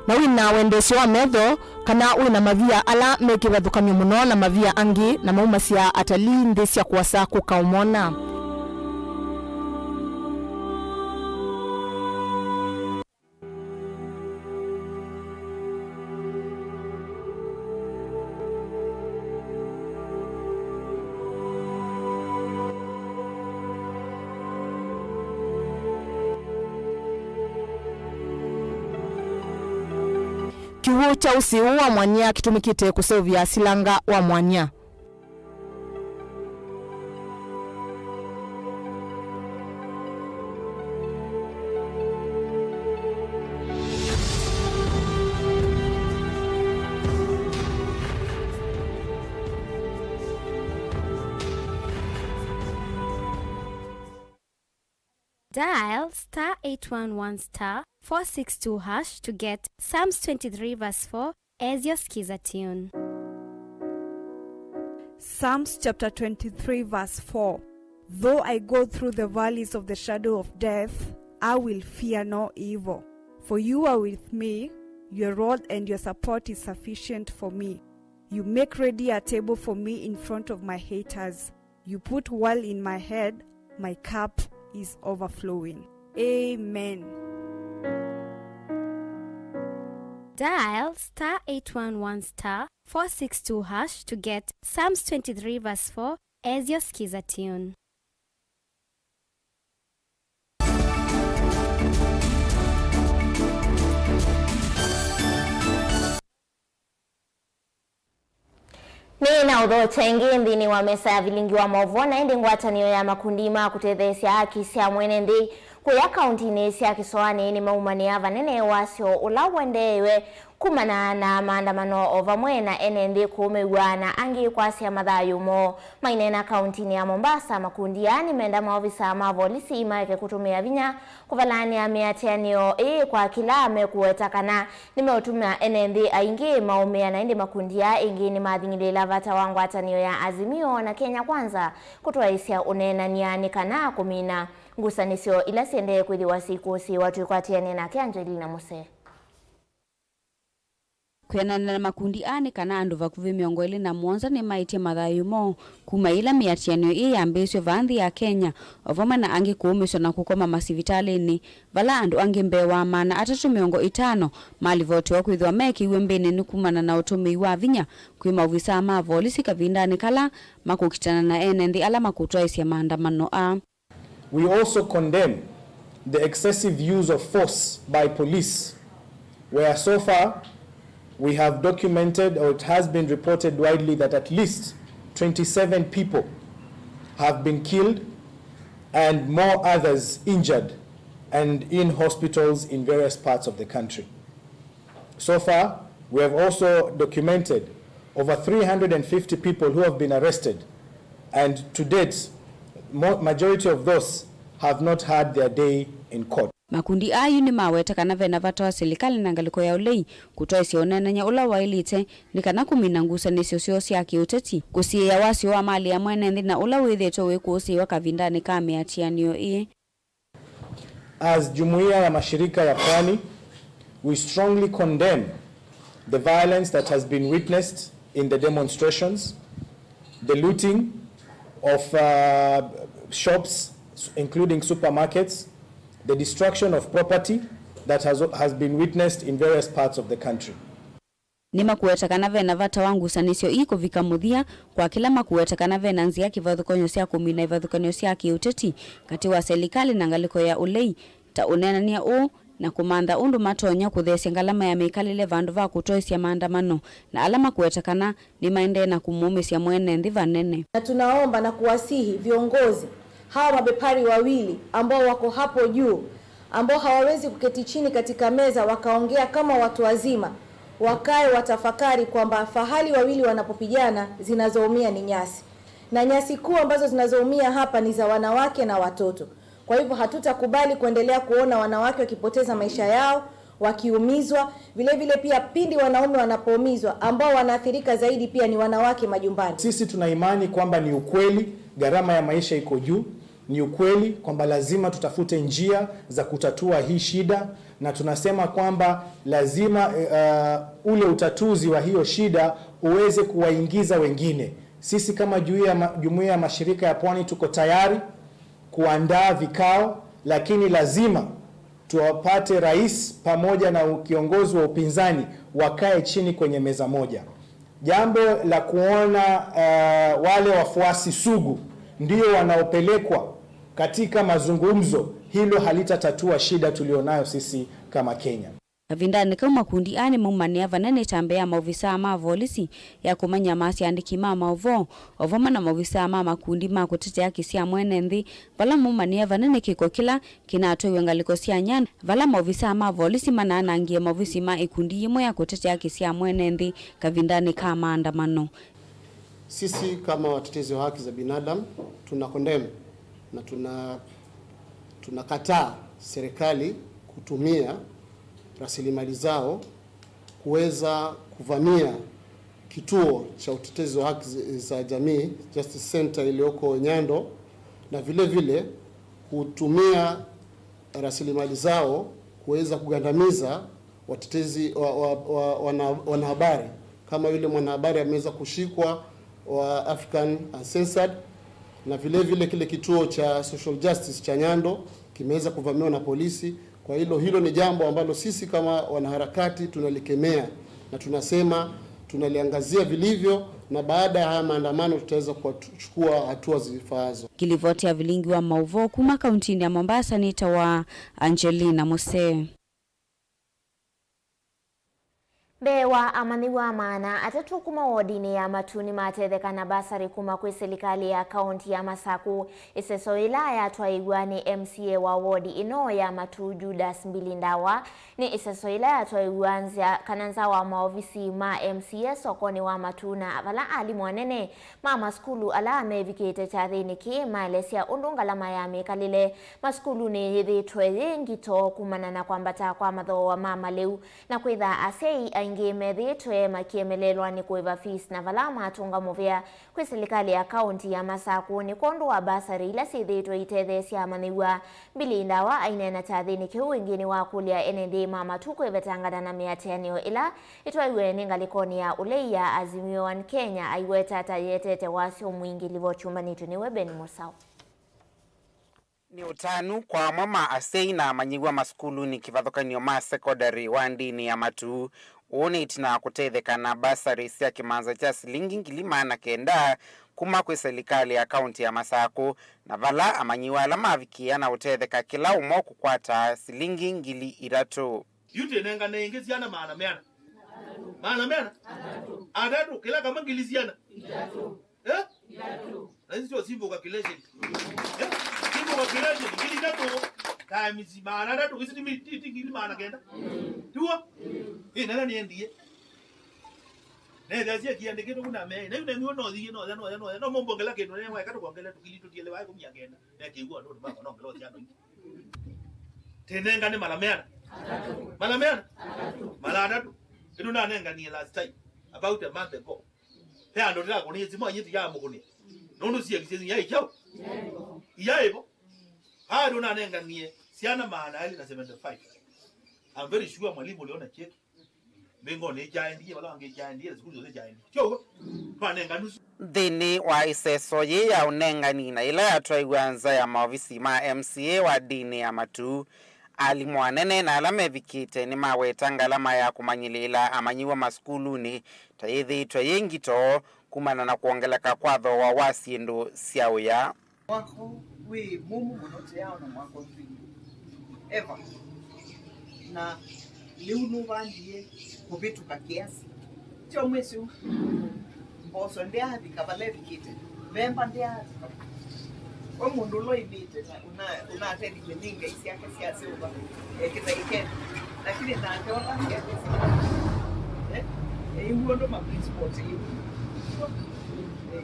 Na wĩna wendeesyo wa metho, kana wĩna mavia ala me kĩvathũkany'o mũno na mavia angĩ, na maumasya atalii nthĩ sya kũasa kũka ũmona. Kĩw'ũ kya ũsĩ ũũ wa mwanya kĩtũmĩkĩte kũseũvya silanga wa mwanya. Dial star eight one one star four six two hash to get Psalms twenty-three verse four as your Skiza tune. Psalms chapter twenty-three verse four. Though I go through the valleys of the shadow of death, I will fear no evil. For you are with me, your rod and your support is sufficient for me. You make ready a table for me in front of my haters. You put oil in my head, my cup is overflowing. Amen. Dial star eight one one star four six two hash to get Psalms twenty-three verse four as your Skiza tune. Nĩ na ũthokya ĩngĩ nthĩnĩ wa mesa ya vilingi wa maũvoo, na ĩndĩ ngwatanĩo ya makundi ma kũtetheesya haki sya mwene nthĩ kũya kauntinĩ sya Kĩsoanĩ nĩmaumanĩa vanene wasyo ũla ũendeeiwe kumana na maandamano, o vamwe na ene nthĩ kũũmĩw'a na angĩ kwasya mathayũ moo. Maineena kauntinĩ ya Mombasa, makundi aa nĩmenda maovisa ma volisi maeke kũtũmĩa vinya kũvalaanĩa mĩatĩanĩo ĩĩ kwa kĩla mekũweta kana nĩmeũtuma ene nthĩ aingĩ maũmĩa, na ĩndĩ makundi aa ĩngĩ nĩmathing'ĩlĩĩla vata wa ngwatanĩo ya Azimio na Kenya Kwanza kũtwaĩĩsya ũneenany'a nĩ kana kũmina ngusanĩsyo ila siendee kwĩthĩwa syĩkũsĩĩwa. Twĩkwatĩanĩe nake Angelina Muse. Kwĩanana na makundi aa, nĩ kana andũ vakuvĩ mĩongo ĩlĩ na mũonza nĩmaĩtye mathayũ moo kuma yĩla mĩatĩanĩo ĩĩ yambĩĩsw'e vaa nthĩ ya Kenya, o vamwe na angĩ kũũmĩswa na kũkoma masivitalĩnĩ, vala andũ angĩ mbee wa maana atatũ mĩongo ĩtano malivotiwa kwĩthĩwa mekĩiwe mbĩnĩ nĩ kumana na ũtũmĩi wa vinya kwĩ maovisaa ma volisi kavindanĩ kala makũkitana na ene nthĩ ala makũtwaĩsya maandamano aa. We also condemn the excessive use of force by police, where so far we have documented, or it has been reported widely, that at least twenty-seven people have been killed and more others injured and in hospitals in various parts of the country. So far, we have also documented over three hundred and fifty people who have been arrested, and to date, mo-, majority of those have not had their day in court. Makundi aa yu nĩmaweta kana ve na vata wa silikalĩ na ngalĩko ya ũlei kũtwaĩsya ũneenany'a ũla waĩlĩte nĩ kana kũmina ngusanĩsyo syoo sya kĩũteti, kũsiĩĩa wasyo wa malĩ ya mwene nthĩ na ũla wĩthĩĩtwe ũikũsĩĩwa kavindanĩ ka mĩatĩanĩo ĩĩ. As Jumuiya ya Mashirika ya Pwani, we strongly condemn the violence that has been witnessed in the demonstrations, the looting of, uh, shops, including supermarkets, the destruction of property that has, has been witnessed in various parts of the country. Nĩmakũweta kana ve na vata wa ngusanĩsyo ii kũvika mũthya kwa kĩla makũweta kana ve na nzĩa kĩvathũkany'o sya kũmina ivathũkany'o sya kĩũteti katĩ wa selikalĩ na ngalĩko ya ũlei, ta ũneenany'a ũũ, na kũmantha ũndũ matonya kũtheesya ngalama ya mĩkalĩle vandũ va kũtwaĩsya maandamano, na ala makũweta kana nĩmaendee na kũmũũmĩsya mwene nthĩ vanene. Na tunaomba na kuwasihi viongozi hawa mabepari wawili ambao wako hapo juu, ambao hawawezi kuketi chini katika meza wakaongea kama watu wazima, wakae watafakari kwamba fahali wawili wanapopigana, zinazoumia ni nyasi. Na nyasi kuu ambazo zinazoumia hapa ni za wanawake na watoto. Kwa hivyo hatutakubali kuendelea kuona wanawake wakipoteza maisha yao, wakiumizwa. Vile vile pia pindi wanaume wanapoumizwa, ambao wanaathirika zaidi pia ni wanawake majumbani. Sisi tuna imani kwamba ni ukweli, gharama ya maisha iko juu. Ni ukweli kwamba lazima tutafute njia za kutatua hii shida, na tunasema kwamba lazima, eh, ule utatuzi wa hiyo shida uweze kuwaingiza wengine. Sisi kama jumuiya ya ma-, jumuiya ya mashirika ya pwani tuko tayari kuandaa vikao, lakini lazima tuwapate rais pamoja na u-, kiongozi wa upinzani wakae chini kwenye meza moja. Jambo la kuona, eh, wale wafuasi sugu ndio wanaopelekwa katika mazungumzo, hilo halitatatua shida tulionayo sisi kama Kenya. Kavindanĩ kau, makundi aa nĩmaumanĩa vanene ĩtambya ya maovisaa ma volisi ya kũmanyamaasya aandĩki ma maũvoo, o vamwe na maovisaa ma makundi ma kũtetea haki sya mwene nthĩ, vala maumanĩa vanene kĩko kĩla kĩnatwaiwe ngalĩko sya Nyandarua, vala maovisaa ma volisi manaanangie maovisi ma ĩkundi yĩmwe ya kũtetea haki sya mwene nthĩ kavindanĩ ka maandamano. Sisi kama watetezi wa haki za binadamu tuna condemn na tuna Tunakataa serikali kutumia rasilimali zao kuweza kuvamia kituo cha utetezi wa haki za jamii, Justice Center, iliyoko Nyando, na vile vile kutumia rasilimali zao kuweza kugandamiza watetezi wa, wa, wa, wana, wanahabari, kama yule mwanahabari ameweza kushikwa wa African Uncensored, na vile vile kile kituo cha social justice cha Nyando kimeweza kuvamiwa na polisi. Kwa hilo, hilo ni jambo ambalo sisi kama wanaharakati tunalikemea na tunasema tunaliangazia vilivyo, na baada ya haya maandamano tutaweza kuchukua hatua zifaazo. Ngilivoti ya vilingi wa mauvoo kuma kaunti-inĩ ya Mombasa nĩ ta wa Angelina Musee. Mbee wa amanyĩw'a maana atatũ kuma wodinĩ ya Matu nĩmatetheka na basarĩ kuma kwĩ silikalĩ ya kaunti ya Masaku, ĩseso yĩla yatwaĩw'a nĩ M C A wa wodi ĩno ya Matu, Judas Mbili Ndawa. Nĩ ĩseso yĩla yatwaĩw'a nza, kana nza wa maovisi ma M C A sokonĩ wa Matu, na vala alimũ anene ma masukulu ala mevikĩte kyathĩnĩ kĩĩ maelesya ũndũ ngalama ya mĩkalĩle masukulunĩ yĩthĩĩtwe yĩ ngito kumana na kwambata kwa mathooa ma malĩu, na kwĩtha asyai aingĩ methĩĩtwe makĩemelelwa nĩ kũĩva fees, na vala matũnga mũvea kwĩ silikalĩ ya kaunti ya Masaku nĩ kwondũ wa basarĩ ila syĩthĩĩtwe itetheesya amanyĩw'a. Mbili Ndawa aineena kyathĩnĩ kĩu ĩngĩ nĩwakũlya ene nthĩ ma Matu kwĩvetangana na mĩatĩanĩo ĩla ĩtwaiwe nĩ ngalĩkonĩ ya ũlei ya Azimio One Kenya, aiweta ta yĩetete wasyo mwingĩ. Livoti yũmbanĩtw'e nĩwe Ben Mũsaũ. Nĩ ũtanu kwa amwe ma asyai na amanyĩw'a masukulunĩ kĩvathũkany'o ma sekondalĩ wa ndĩnĩ ya Matu. Ũũ nĩ ĩtina wa kũtetheka na basarĩ sya kĩmanza kya silingi ngili maana kenda kuma kwĩ silikalĩ ya kaunti ya Masakũ, na vala amanyĩw'a ala mavikĩĩa na ũtetheka kĩla ũmwe kũkwata silingi ngili itatũ. Yu twĩnengane ĩngĩ syana maana meana. Maana meana? Atatũ. Kĩla kamwe ngili syana. Eh? Na ici syo simple calculation. Eh? Simple calculation, ngili itatũ times maana atatũ, ici ti mi-, ti, ti ngili maana kenda. Tiw'o? Ĩ, nena nĩendie. Nethĩa sie kiandĩkĩtwe kuna me. Na yu nenu no thiĩ, no ya, no ya, no ya. No mũmbongela kĩndũ, nene waeka tũkongele tũkili tũtiele wae kũmia kenda. Mekĩigua andũ makwa nongela syana ingĩ. Tinengane mala meana. Mala meana? Mala atatũ. Ĩndĩ nanenganie last time, about a month ago. He andũ ndĩrakũnĩe simũ anyiti ya mũkũnĩa. Nũndũ siekisye yaĩ kyaũ? Iyaĩ vo. Aa andũ nanenganie syana maana elĩ na seventy-five. I'm very sure mwalimu uliona cheki. Mbingoni ikyaendie, vala angĩ ikyaendie, sukulu syonthe ikyaendie. Kyoguo, twanenga nusu. Nthĩnĩ wa ĩseso yĩĩ ya ũnengani na ĩla yatwaiw'a nza ya maovisi ma M C A wa ndĩnĩ ya Matu, alimũ anene na ala mevikĩte nĩmaweta ngalama ya kũmanyĩlĩĩla amanyĩw'a masukulunĩ ta yĩthĩĩtwe yĩ ngito kumana na kwongeleka kwa thooa wa syĩndũ sya ũya. Mwako wĩ mũmũ mũno, tũyaaona mwako ũtwingĩ. Eva, na lĩu nũvandie kũvĩtũka kĩasi. Tyo mwĩsĩ ũu? Mboso ndĩavika vala ĩvikĩte, vemba ndĩavika. We mũndũ ũla ũimĩte na ũna-, ũnatethilw'e nĩ ngai syake sya silver, eh, kĩthei kene. Lakini nake ola syake syake, eh, eh, iw'o ndo ma principles iu. Eh,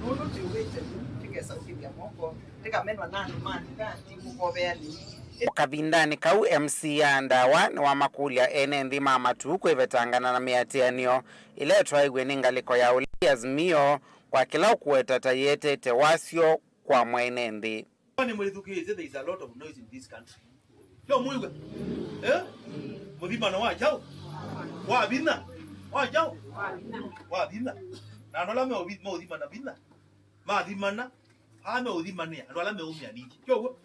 nũndũ twĩw'ĩte tu, tũkesa ũkĩlya moko, tũkamenwa na andũ ma nthĩ, ti kũkovea nĩ. O kavindanĩ kau, M C A Ndawa nĩwamakũlya ene nthĩ ma Matu kwĩvetangana na mĩatĩanĩo ĩla ĩtwaĩw'e nĩ ngalĩko ya ũlei Azimio kwa kĩla ũkũweta ta yĩetete wasyo kwa mwene nthĩ. Nĩmwĩthukĩĩsye, there is a lot of noise in this country. Kyo mwĩw'a? Eh? Mũthimano wa kyaũ? Wa vinya? Wa kyaũ? Wa vinya. Na andũ ala meũvi-, meũthimana vinya. Mathimana, ala meũthimanĩa, andũ ala meũmya ningĩ. Kyo w'o?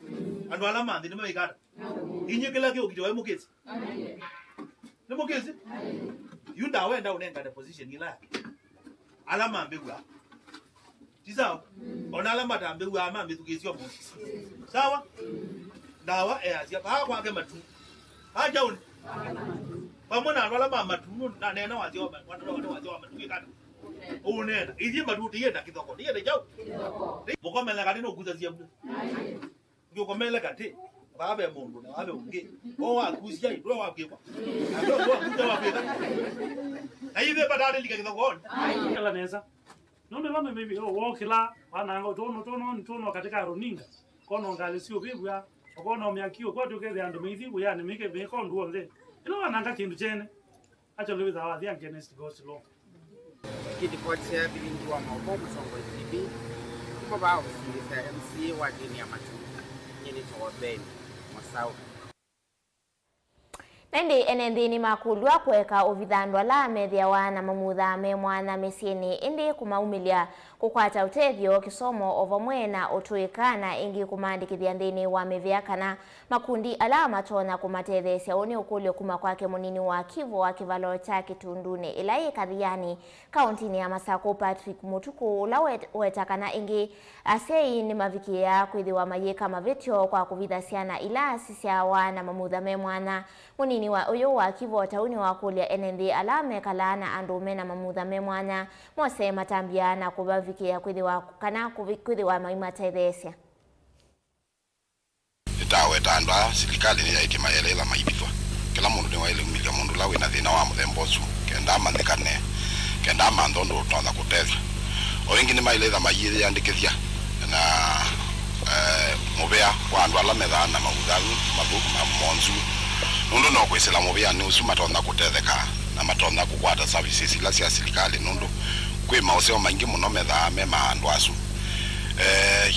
Andũ ala ma nthĩ nĩmeĩka ata? Inyie kĩla kĩũkite waĩ mũkĩsi? Nĩmũkĩsĩ? Yu Ndawa enda ũnengane position ĩla yake. Ala mambĩw'aa. Ti sawa? Ona ala matambĩw'aa mamĩthukĩĩsya omo. Sawa? Ndawa easya, paa kwake Matu. Paa kyaũnĩ. Vamwe na andũ ala ma Matu, nũndũ naneena wasya wa ma-, wa, wa, wa, wasya wa Matu ĩkana. Ũũneena. Ithyĩ Matu tĩyenda kĩthoko. Tĩyenda kyaũ? Mũkomele katĩ nũkusasya mbua. Ngĩũkomele katĩ, vaa ve mũndũ, na vaa ve ũngĩ. O wakusya, ndwe wakwĩkwa. Na ndwe wakusya wakwĩka. Na ithe vatatilika kĩthokoonĩ. Kala nesa. Nũndũ ĩla mĩmĩvi, o, wokĩla, wananga ũtũno, tũno, tũno katika runinga. Kono ngalĩ siũvĩvw'a, Ũkona ũmĩaki ũkwati ũkethĩa andũ mĩithi wĩanĩ mĩke mĩka ũndũ w'onthe. Ĩla wananga kĩndũ kyene, actually wĩthaa wathi against God's law. Kĩlipoti kya vilingi wa maũvoo Mũsongoi T V kuma vaa ovisinĩ sya M C A wa ndĩni ya Matu, nyie nĩtawa Ben Masau. Na ĩndĩ ene nthĩ nĩmakũlw'a kũeka ũvitha andũ ala methĩawa na mamutha me mwanya mĩsyĩnĩ, ĩndĩ kũmaumĩlya kũkwata ũtethyo, kĩsomo, o vamwe na ũtũĩka na ĩngĩ kũmaandĩkĩthya nthĩnĩ wa mĩvĩa kana makundi ala matonya kũmatetheesya. Ũũ nĩ ũkũlyo kuma kwake mũnini wa Kivu wa kĩvalo kya Kĩtundunĩ ĩla yĩ Kathiani, kaũntinĩ ya Masakũ, Patrick Mũtukũ, ũla wet-, weta kana ĩngĩ asyai nĩmavikĩĩaa kwĩthĩwa mayĩka mavĩtyo kwa kũvitha syana ila sisyawa na mamutha me mwanya. Mũnini wa ũyũ wa Kivu o ta ũu nĩwakũlya ene nthĩ ala mekalaa na andũ mena mamutha me mwanya mose matambya na kũvavikĩĩa kwĩthĩwa kana kũvi-, kwĩthĩwa maimatetheesya. Nĩtaweta andũ aa silikalĩ nĩyaĩtye mayaĩle ĩla maivithwa. Kĩla mũndũ nĩwaĩle umĩlya mũndũ ũla wĩna thĩna wa mũthemba ũsu kenda amanyĩkane, kenda amantha ũndũ ũtonya kũtethw'a. O ĩngĩ nĩmaĩle ĩtha mayĩyĩandĩkĩthya na, eh, mũvea wa andũ ala methaa na mauthanũ mathũku ma monzu, nũndũ no kwĩsĩla mũvĩanĩ ũsu matonya kũtetheka na matonya kũkwata services ila sya silikalĩ, nũndũ kwĩ maũseo maingĩ mũno methaa me ma andũ asu. Eh,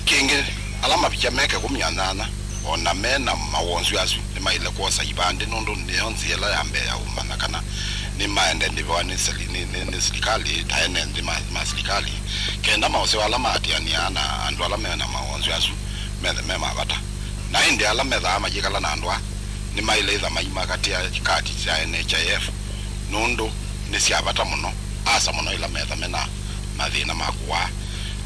kĩngĩ, ala mavikya meke ĩkũmi na nyanya, o na me na mawonzu asu, nĩmaĩle kwosa ivandĩ, nũndũ nĩyo nzĩa ĩla ya mbee ya ũmanya kana nĩmaendendĩvĩwa nĩ sili-, nĩ, nĩ, nĩ silikalĩ, ta ene nthĩ ma, ma silikalĩ, kenda maũseo ala maatĩanĩaa na andũ ala me na mawonzu asu methe me ma vata. Na ĩndĩ ala methaa mayĩkala na andũ aa, nĩmaĩle ĩtha maimakatĩa kati sya N H I F, nũndũ nĩ sya vata mũno, asa mũno ĩla metha mena mathĩna ma kũwaa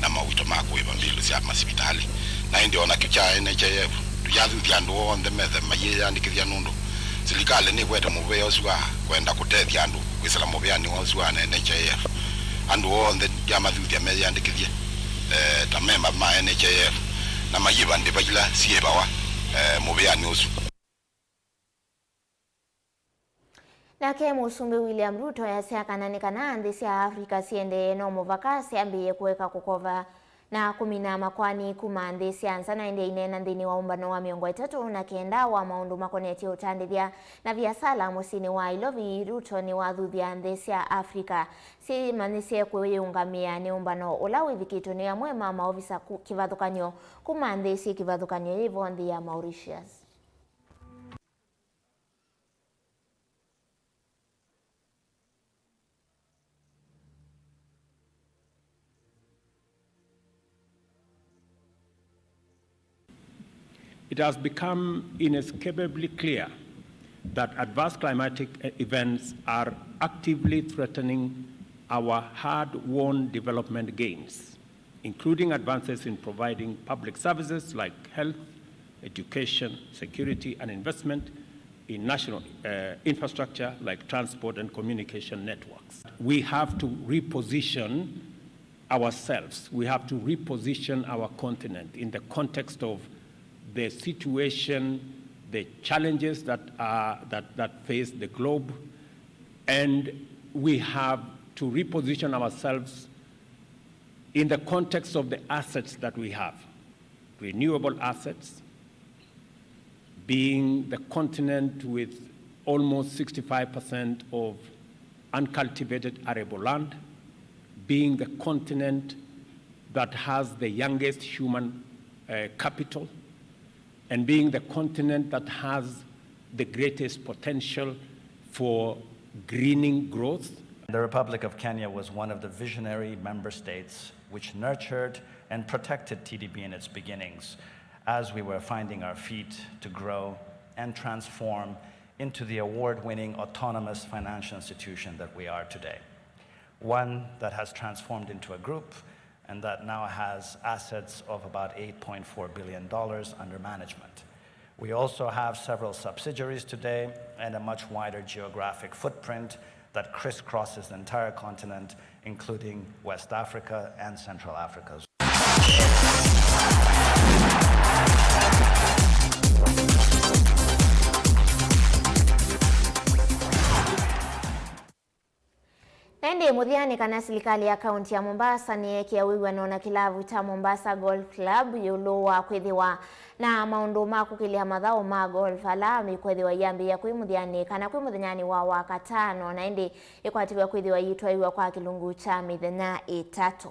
na mawito ma kũĩva mbilũ sya masivitalĩ. Na ĩndĩ o nakyo kya N H I F, yathuthya andũ onthe methe mayĩyandĩkĩthya, nũndũ silikalĩ nĩkwete mũvea ũsu wa kwenda kũtethya andũ kwĩsĩla mũvĩanĩ ũsu wa N H I F. Andũ onthe yamathuthya meyĩandĩkĩthye, eh, ta memba ma N H I F, na mayĩva ndĩva ila syĩvawa, eh, mũvĩanĩ ũsu. Nake Mũsumbĩ William Ruto easya kana nĩ kana nthĩ sya Africa siendee, no mũvaka syambĩĩe kũeka kũkova na kũmina makoani kuma nthĩ sya nza. Na ĩndĩ aineena nthĩnĩ wa ũmbano wa mĩongo ĩtatũ na kenda wa maũndũ makonetye ũtandĩthya na viasala mũsyĩnĩ wa Nairobi, Ruto nĩwathuthya nthĩ sya Africa syĩmanyĩsye kwĩyĩũngamĩa nĩ ũmbano ũla wĩvikĩtwe nĩ amwe ma maovisa ku-, kĩvathũkany'o kuma nthĩ syĩ kĩvathũkany'o yĩvo nthĩ ya Mauritius. It has become inescapably clear that adverse climatic events are actively threatening our hard-won development gains, including advances in providing public services like health, education, security, and investment in national, uh, infrastructure like transport and communication networks. We have to reposition ourselves. We have to reposition our continent in the context of the situation, the challenges that are, that, that face the globe, and we have to reposition ourselves in the context of the assets that we have, renewable assets, being the continent with almost sixty-five percent of uncultivated arable land, being the continent that has the youngest human, uh, capital, and being the continent that has the greatest potential for greening growth. The Republic of Kenya was one of the visionary member states which nurtured and protected T D B in its beginnings, as we were finding our feet to grow and transform into the award-winning autonomous financial institution that we are today. One that has transformed into a group and that now has assets of about eight point four billion dollars under management. We also have several subsidiaries today and a much wider geographic footprint that crisscrosses the entire continent, including West Africa and Central Africa. Na ĩndĩ mũthya nĩ kana silikalĩ ya kaunti ya Mombasa nĩyeekĩa wĩw'ano na kĩlavu kya Mombasa Golf Club ĩũlũ wa kwĩthĩwa Na maũndũ ma kũkĩlya mathaũ ma golf ala mĩkwethĩwa yambĩĩa kwĩ mũthyanĩ kana kwĩ mũthenyanĩ wa Wakatano, na ĩndĩ ĩkwatĩw'a kwĩthĩwa yĩtwaĩw'a kwa kĩlungu kya mĩthenya ĩtatũ.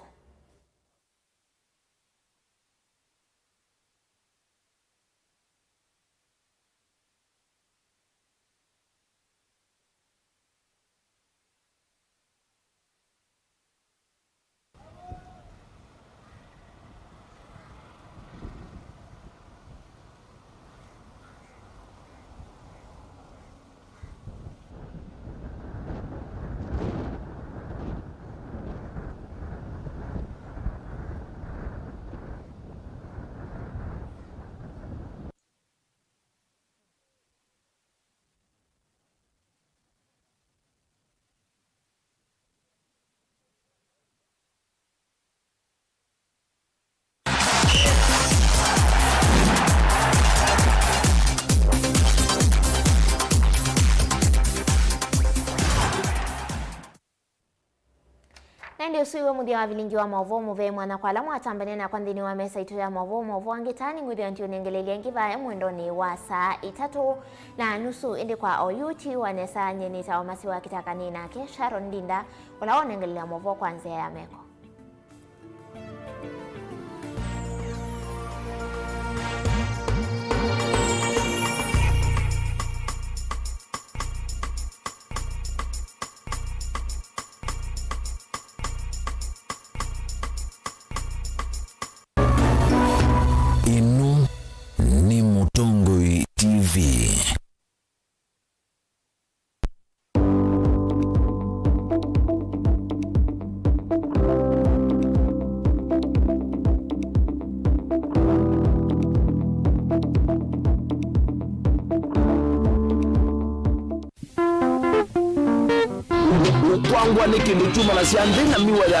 Na ĩndĩ ũsu iwe mũthya wa vilingi wa maũvoo mũvee mwana kwa ala mwatambania nakwa nthĩnĩ wa mesa itũ ya maũvoo. Maũvoo angĩ ta nĩngwĩthĩa ndiũnengelelya ĩngĩ vaa mwendonĩ wa saa itatũ na nusu, ĩndĩ kwa oyu ti wa nesa, nyie nĩtawa Masi wa Kĩtaka, nĩ nake Sharon Ndinda, ũla wonengelelya maũvoo kwa nzĩa ya meko. Ĩno nĩ Mũtongoi T V. Kwangwa nĩ kĩndũ kyumanasya nthĩ na miwa ya